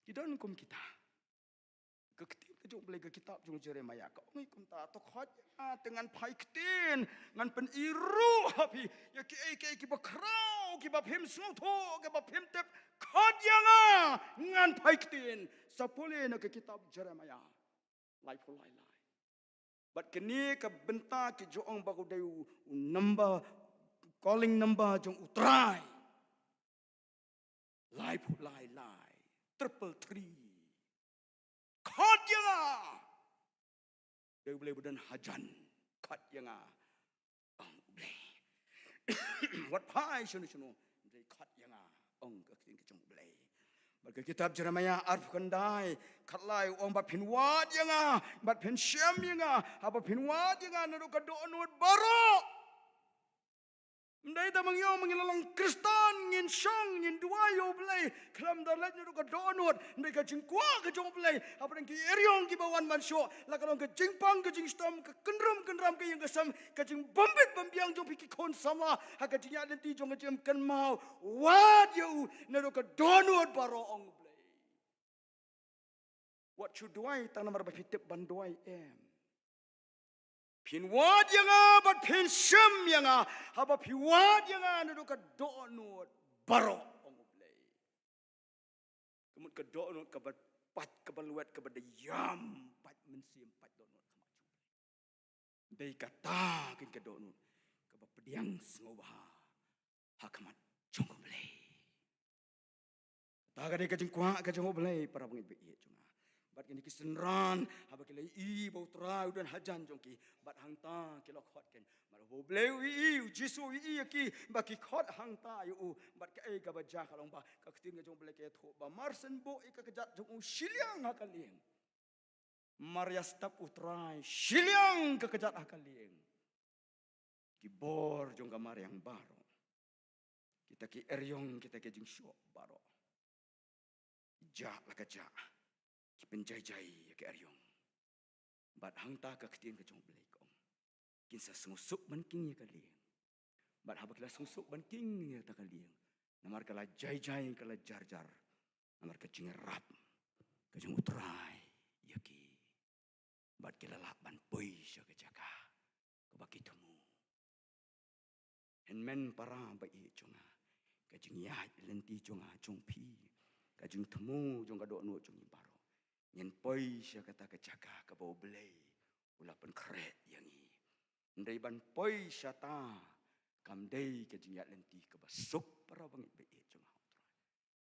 Ki don kum kita. Ka ktien ka jong U Blei, ka kitab jong Jeremaïah ka ong kumta, to khot ïa nga te ngan phai ktien, ngan pyni ruh ha phi ïa kiei kiei kiba khraw, kiba phim sngewthuh, kiba phim tip. Khot ïa nga, ngan phai ktien. Sa pule na ka kitab Jeremaïah. Laiphew lai lai. Bad kane ka bynta ki ju ong ba u dei u, u number, calling number jong U Trai. Laiphew lai lai. Triple three. Khot ïa nga. Dei U Blei ba don hajan. Khot ïa nga, ong U Blei. Wat phai shano shano, dei khot ïa nga, ong ka ktien ka jong U Blei. Bad ka kitab Jeremaïah arphew khyndai, khatlai, u ong, bad phin wad ïa nga, bad phin shem ïa nga, haba phin wad ïa nga naduh ka dohnud baroh. Ym dei tang ba ngi ong ba ngi la long Khristan ngin shong ngin duwai ïa U Blei khlem da leit naduh ka dohnud, ym dei, ka jingkwah ka jong U Blei hapdeng ki eriong kiba wan ban shoh la ka long ka jingpang, ka jingshitom, ka kynrum kynram ka ïing ka sem, ka jingbym bit bym biang jong phi ki khun samla ha ka jingïaid lynti jong ka jingim. Kynmaw, wad ïa u naduh ka dohnud baroh, ong U Blei. Wat shu duwai tang namar ba phi tip ban duwai, em. Phin wad ïa nga bad phin shem ïa nga haba phi wad ïa nga naduh ka dohnud baroh, ong U Blei. Ka mut ka dohnud kaba pait kaba lwet kaba da ïam, pait mynsiem, pait dohnud ha khmat jong U Blei. Dei kata kein ka dohnud kaba pdiang sngewbha ha khmat jong U Blei. Kata ka dei ka jingkwah ka jong U Blei, para bangeit ba ïeit jong nga. Bad kine ki synran, haba ki la ïohi ba U Trai u don hajan jong ki, bad hangta ki la khot kein. Bad haba U Blei u ïohi, U Jisu u ïohi ïa ki ba ki khot hangta ïa u, bad kaei kaba jia ka long ba ka ktien ka jong U Blei ka ïathuh ba mar shen buh ïa ka kjat jong u shiliang ha ka lieng, mar ïa step U Trai shiliang ka kjat ha ka lieng, ki bor jong ka mariang baroh, kita ki eriong, kita ki jingshoh baroh, ki jah la ka jah, ki pynjaijai ïa ki eriong. Bad hangta ka ktien ka jong U Blei ka ong, kin sa sngewsuk ban king ïa ka lieng. Bad haba ki la sngewsuk ban king ïa kata ka lieng, namar ka la jaijai, ka la jarjar, namar ka jingïarap ka jong U Trai ïa ki, bad ki la lah ban poi sha ka jaka kaba ki thmu. Hynmen para ba ïeit jong nga, ka jingïaid lynti jong nga jong phi, ka jingthmu jong ka dohnud jong ngi baroh, ngin poi sha kata ka jaka kaba U Blei u la pynkhreh ïa ngi. Hynrei ban poi shata kam dei ka jingïaid lynti kaba suk, para bangeit ba ïeit jong nga ha U Trai.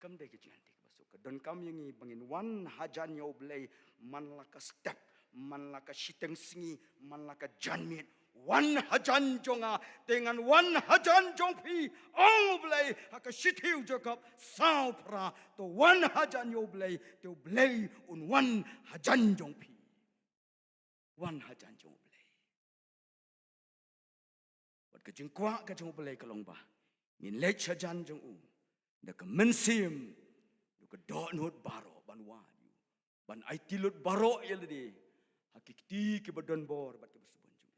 Kam dei ka jingïaid lynti kaba suk. Ka donkam ïa ngi ba ngin wan hajan ïa U Blei man la ka step, man la ka shiteng sngi, man la ka janmiet. Wan hajan jong nga, te ngan wan hajan jong phi, ong U Blei ha ka shithi u Jakob saw phra. To wan hajan ïa U Blei, te U Blei un wan hajan jong phi. Wan hajan jong U Blei. Bad ka jingkwah ka jong U Blei ka long ba ngin leit hajan jong u da ka mynsiem, da ka dohnud baroh ban wad ïa u, ban aiti lut baroh ïa lade ha ki kti kiba don bor bad kiba sbun jong u.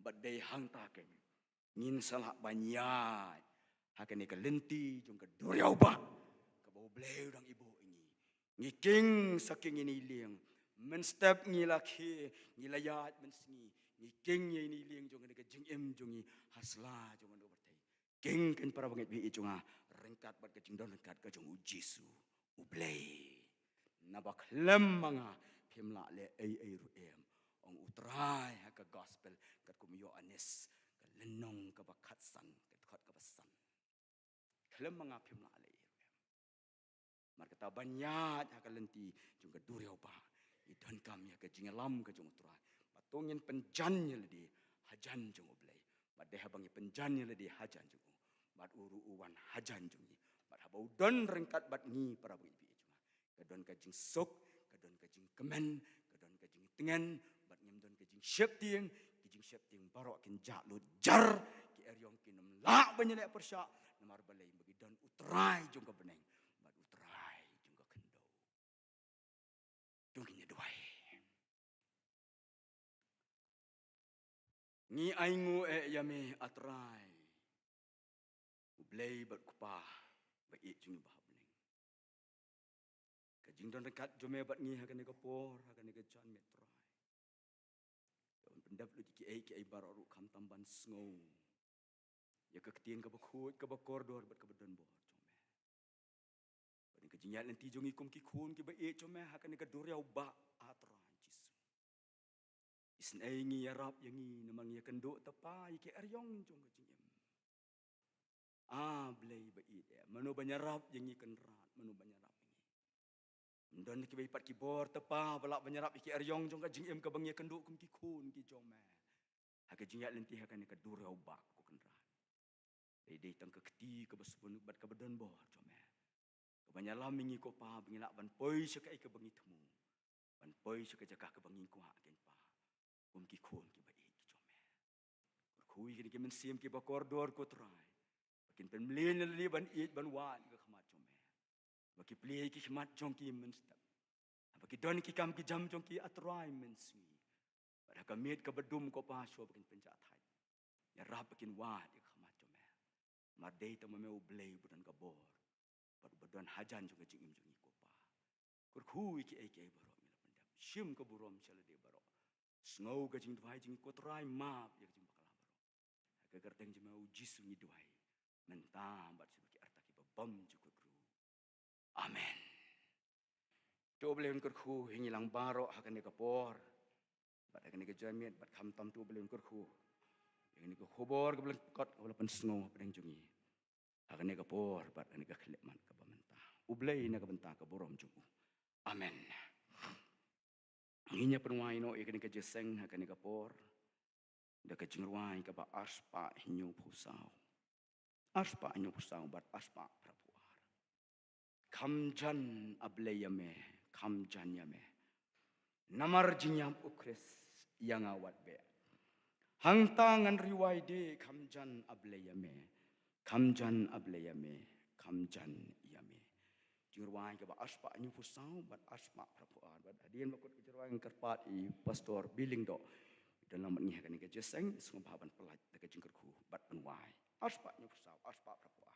Bad dei hangta kein ngin sa lah ban ïaid ha kane ka lynti jong ka duriaw bah kaba U Blei u dang ibuh ïa ngi. Ngi king sa king ïa ine i lieng. Mynstep ngi la khie, ngi la ïaid mynsngi. Ngi king ïa ine i lieng jong kane ka jingim jong ngi ha sla jong kane ka pyrthei. King kein, para bangeit ba ïeit jong nga, ryngkat bad ka jingdon ryngkat ka jong U Jisu U Blei. Naba khlem ma nga phim lah leh ei ei ruh em, ong U Trai ha ka gospel katkum u Ïoannis, ka lynnong kaba khatsan, ka dkhot kaba san. Khlem ma nga phim lah leh ei ruh em. Namar kata ban ïaid ha ka lynti jong ka duriaw bah, ngi donkam ïa ka jingïalam ka jong U Trai. Bad to ngin pynjan ïa lade hajan jong U Blei. Bad dei haba ngi pynjan ïa lade hajan jong u, bad u ruh u wan hajan jong ngi. Bad haba u don ryngkat bad ngi, para bangeit ba ïeit jong nga, ka don ka jingsuk, ka don ka jingkmen, ka don ka jingtngen, bad ngim don ka jingsheptieng. Ki jingsheptieng baroh kin jah lut jar, ki eriong kin ym lah ban ïaleh pyrshah, namar balei? Ba ki don U Trai jong ka bneng bad U Trai jong ka khyndew. To ngin ïa duwai. Ngi ainguh eh ïa me, A Trai, U Blei bad U Kpa ba ïeit jong ngi ba ha bneng. Ka jingdon ryngkat jong me bad ngi ha kane ka por, ha kane ka janmiet, Trai, ka ban pyndep lut ïa kiei kiei baroh ruh khamtam ban sngew ïa ka ktien kaba khuid, kaba kordor bad kaba don bor jong me. Bad ïa ka jingïaid lynti jong ngi kum ki khun kiba ïeit jong me ha kane ka duriaw bah, A Trai Jisu, isynei ngi, ïarap ïa ngi, namar ngi ïakynduh tapa ïa ki eriong jong ka jingim. A Blei ba ïeit eh, mano ban ïarap ïa ngi Kynrad, mano ban ïarap ïa ngi? Ym don kiba ïoh pat ki bor tapa ba lah ban ïarap ïa ki eriong jong ka jingim kaba ngi ïakynduh kum ki khun ki jong me ha ka jingïaid lynti ha kane ka duriaw bah, ko Kynrad. Dei, dei tang ka kti kaba sbun bad kaba don bor jong me, kaban ïalam ïa ngi, ko Pa, ba ngin lah ban poi sha kaei kaba ngi thmu, ban poi sha ka jaka kaba ngi kwah, kein Pa, kum ki khun kiba ïeit ki jong me. Kyrkhu ïa kine ki mynsiem kiba kordor, ko Trai, ba kin pynmlien ïa lade ban ïeit ban wad ïa ka khmat jong me, ba ki plie ïa ki khmat jong ki mynstep, ba ki don ïa ki kam ki jam jong ki, A Trai, mynsngi. Bad ha ka miet kaba dum, ko Pa, shuwa ba kin pynjah thait, ïarap ba kin wad ïa ka khmat jong me. Namar dei tang ma me U Blei uba don ka bor bad uba don hajan jong ka jingim jong ngi, ko Pa. Kyrkhu ïa kiei kiei baroh me la pyndep. Shim ka burom sha lade baroh. Sngew ka jingduwai jong ngi, ko Trai, map ïa ka jingbakla baroh. Ha ka kyrteng jong me, U Jisu, ngi duwai mynta bad sha ki arta kiba bymjukut ruh. Amen. To U Blei un kyrkhu ïa ngi lang baroh ha kane ka por bad ha kane ka janmiet, bad khamtam to U Blei un kyrkhu ïa kane ka khubor kaba lyngkot kaba la pynsngew hapdeng jong ngi ha kane ka por bad kane ka khyllipmat kaba mynta. U Blei na ka bynta ka burom jong u. Amen. Ngin ïa pynwai noh ïa kane ka jingïaseng ha kane ka por da ka jingrwai kaba arspah hynñiewphew saw. Arspah hynñiewphew saw bad arspah phraphew ar. Kham jan, A Blei, ïa me, kham jan ïa me. Namar jingïap U Khrist ïa nga wat beh. Hangta ngan riewai de, kham jan, A Blei, ïa me. Kham jan, A Blei, ïa me. Kham jan ïa me. Jingrwai kaba arspah hynñiewphew saw bad arspah phraphew ar. Bad hadien ba kut ka jingrwai ngan kyrpad ïa i Pastor Billy Lyngdoh, don lang bad ngi ha kane ka jingïaseng, sngewbha ban pyllait da ka jingkyrkhu bad pynwai. Arspah hynñiewphew saw, arspah phraphew ar.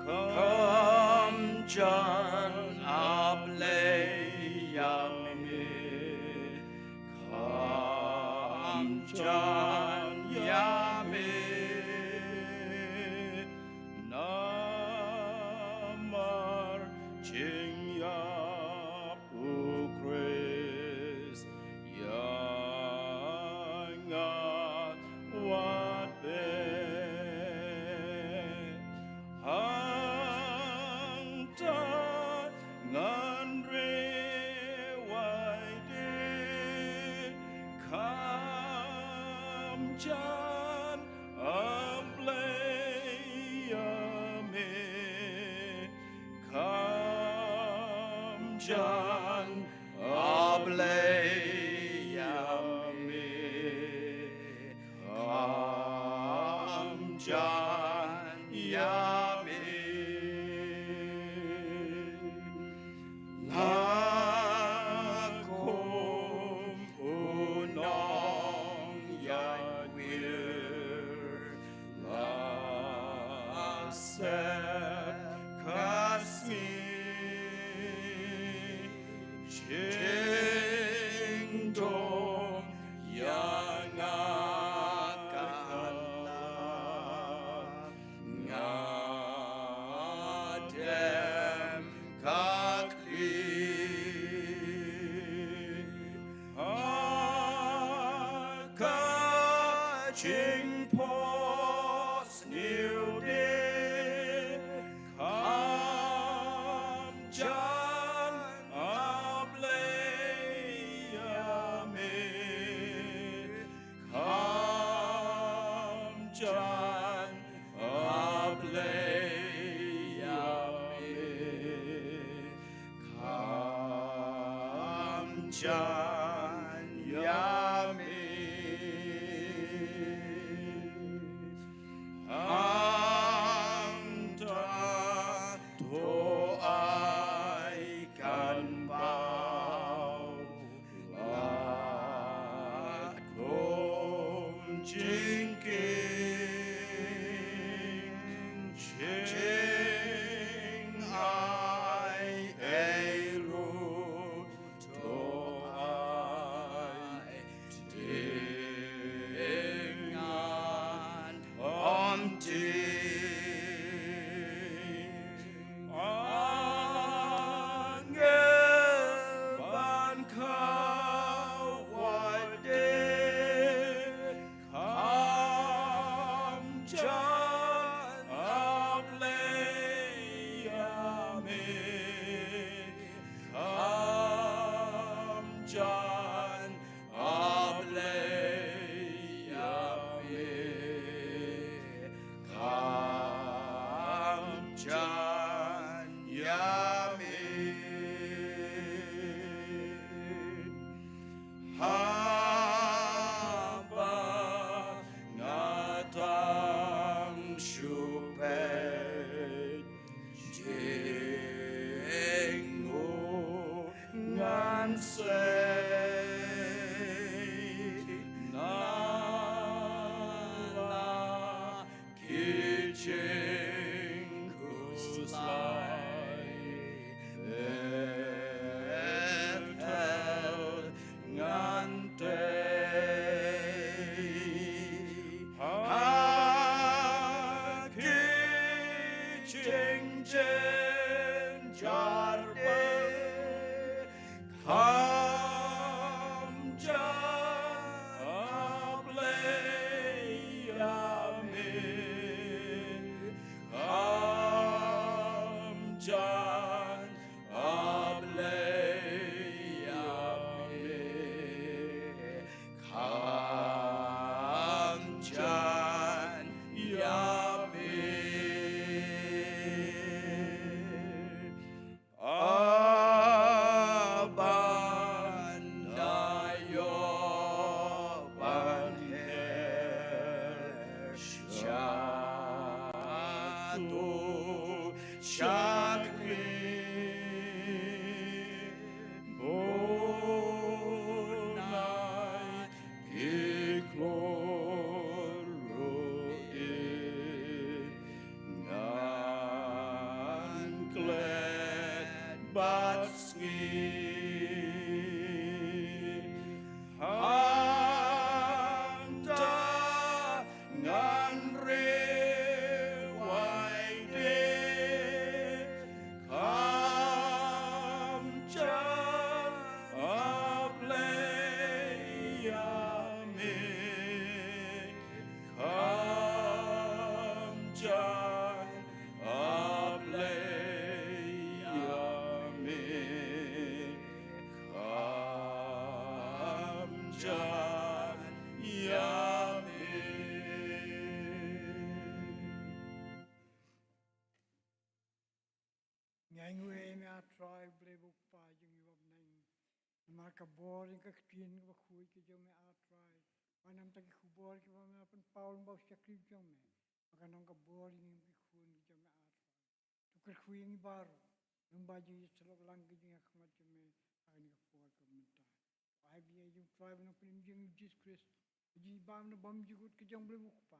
Kham jan, A Blei, ïa me. Kham jan ïa me. Namar jingïap U Khrist ïa nga wat beh. Hangta ngan riewai de, kham jan, A Blei, ïa me. Kham jan, A Blei, ïa me. Kham jan ïa me. La kum u nongïaid wir, la sep ka sngi. Jingdum ïa nga ka la, nga dem ka khlieh. Ha ka jingphohsniew de, kham jan, A Blei, ïa me. Kham jan, A Blei, ïa me. Kham jan ïa me. Hangta to ai kan paw, la kum jingkieng, jingai ei ruh. To ai ding ngan ym ding. Angel ban khawai de, to shakri. Bonai ki kloro e ngan klet bat sngi. Hangta ngan rewai de, kham jan a Blei ïa me, kham jan a Blei ïa me, kham jan ïa me. Ngi ainguh ïa me, A Trai, Blei ba u Kpa jong ngi uba bneng. Namar ka bor jong ka ktien kaba khuid ka jong me, A Trai. Ba namar ki khubor kiba me la pynpaw lyngba u shakri jong me, ba kan long ka bor jong ngi ki khun ki jong me, A Trai. To kyrkhu ïa ngi baroh, lyngba jong Jisu, sa lok lang ka jingïakhmat jong me ha kane ka por kaba mynta. Ai ba ïa jong Trai ba nongpynim jong ngi Jisu Khrist, ka jingbam na bymjukut ka jong Blei u Kpa,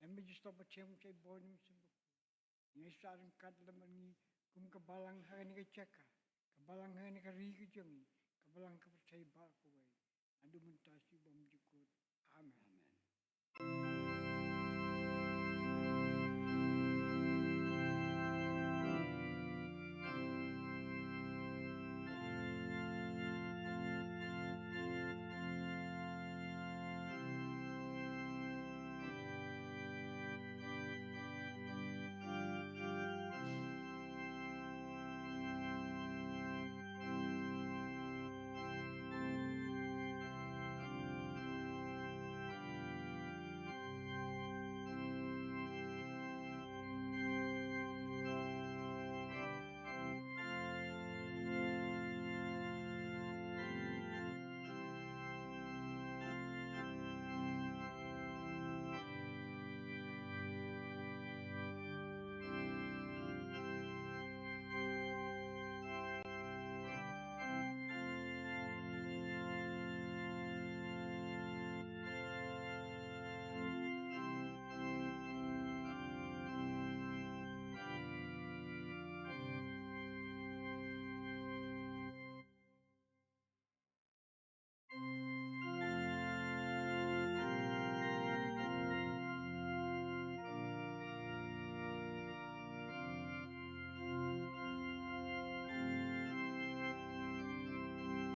lem bad ka stop baptism ka jong u Mynsiem Bakhuid. Ngi sa ryngkat lem bad ngi kum ka balang ha kane ka jaka, ka balang ha kane ka ri ka jong ngi, ka balang ka pyrthei baroh kawei. Naduh mynta sha bymjukut.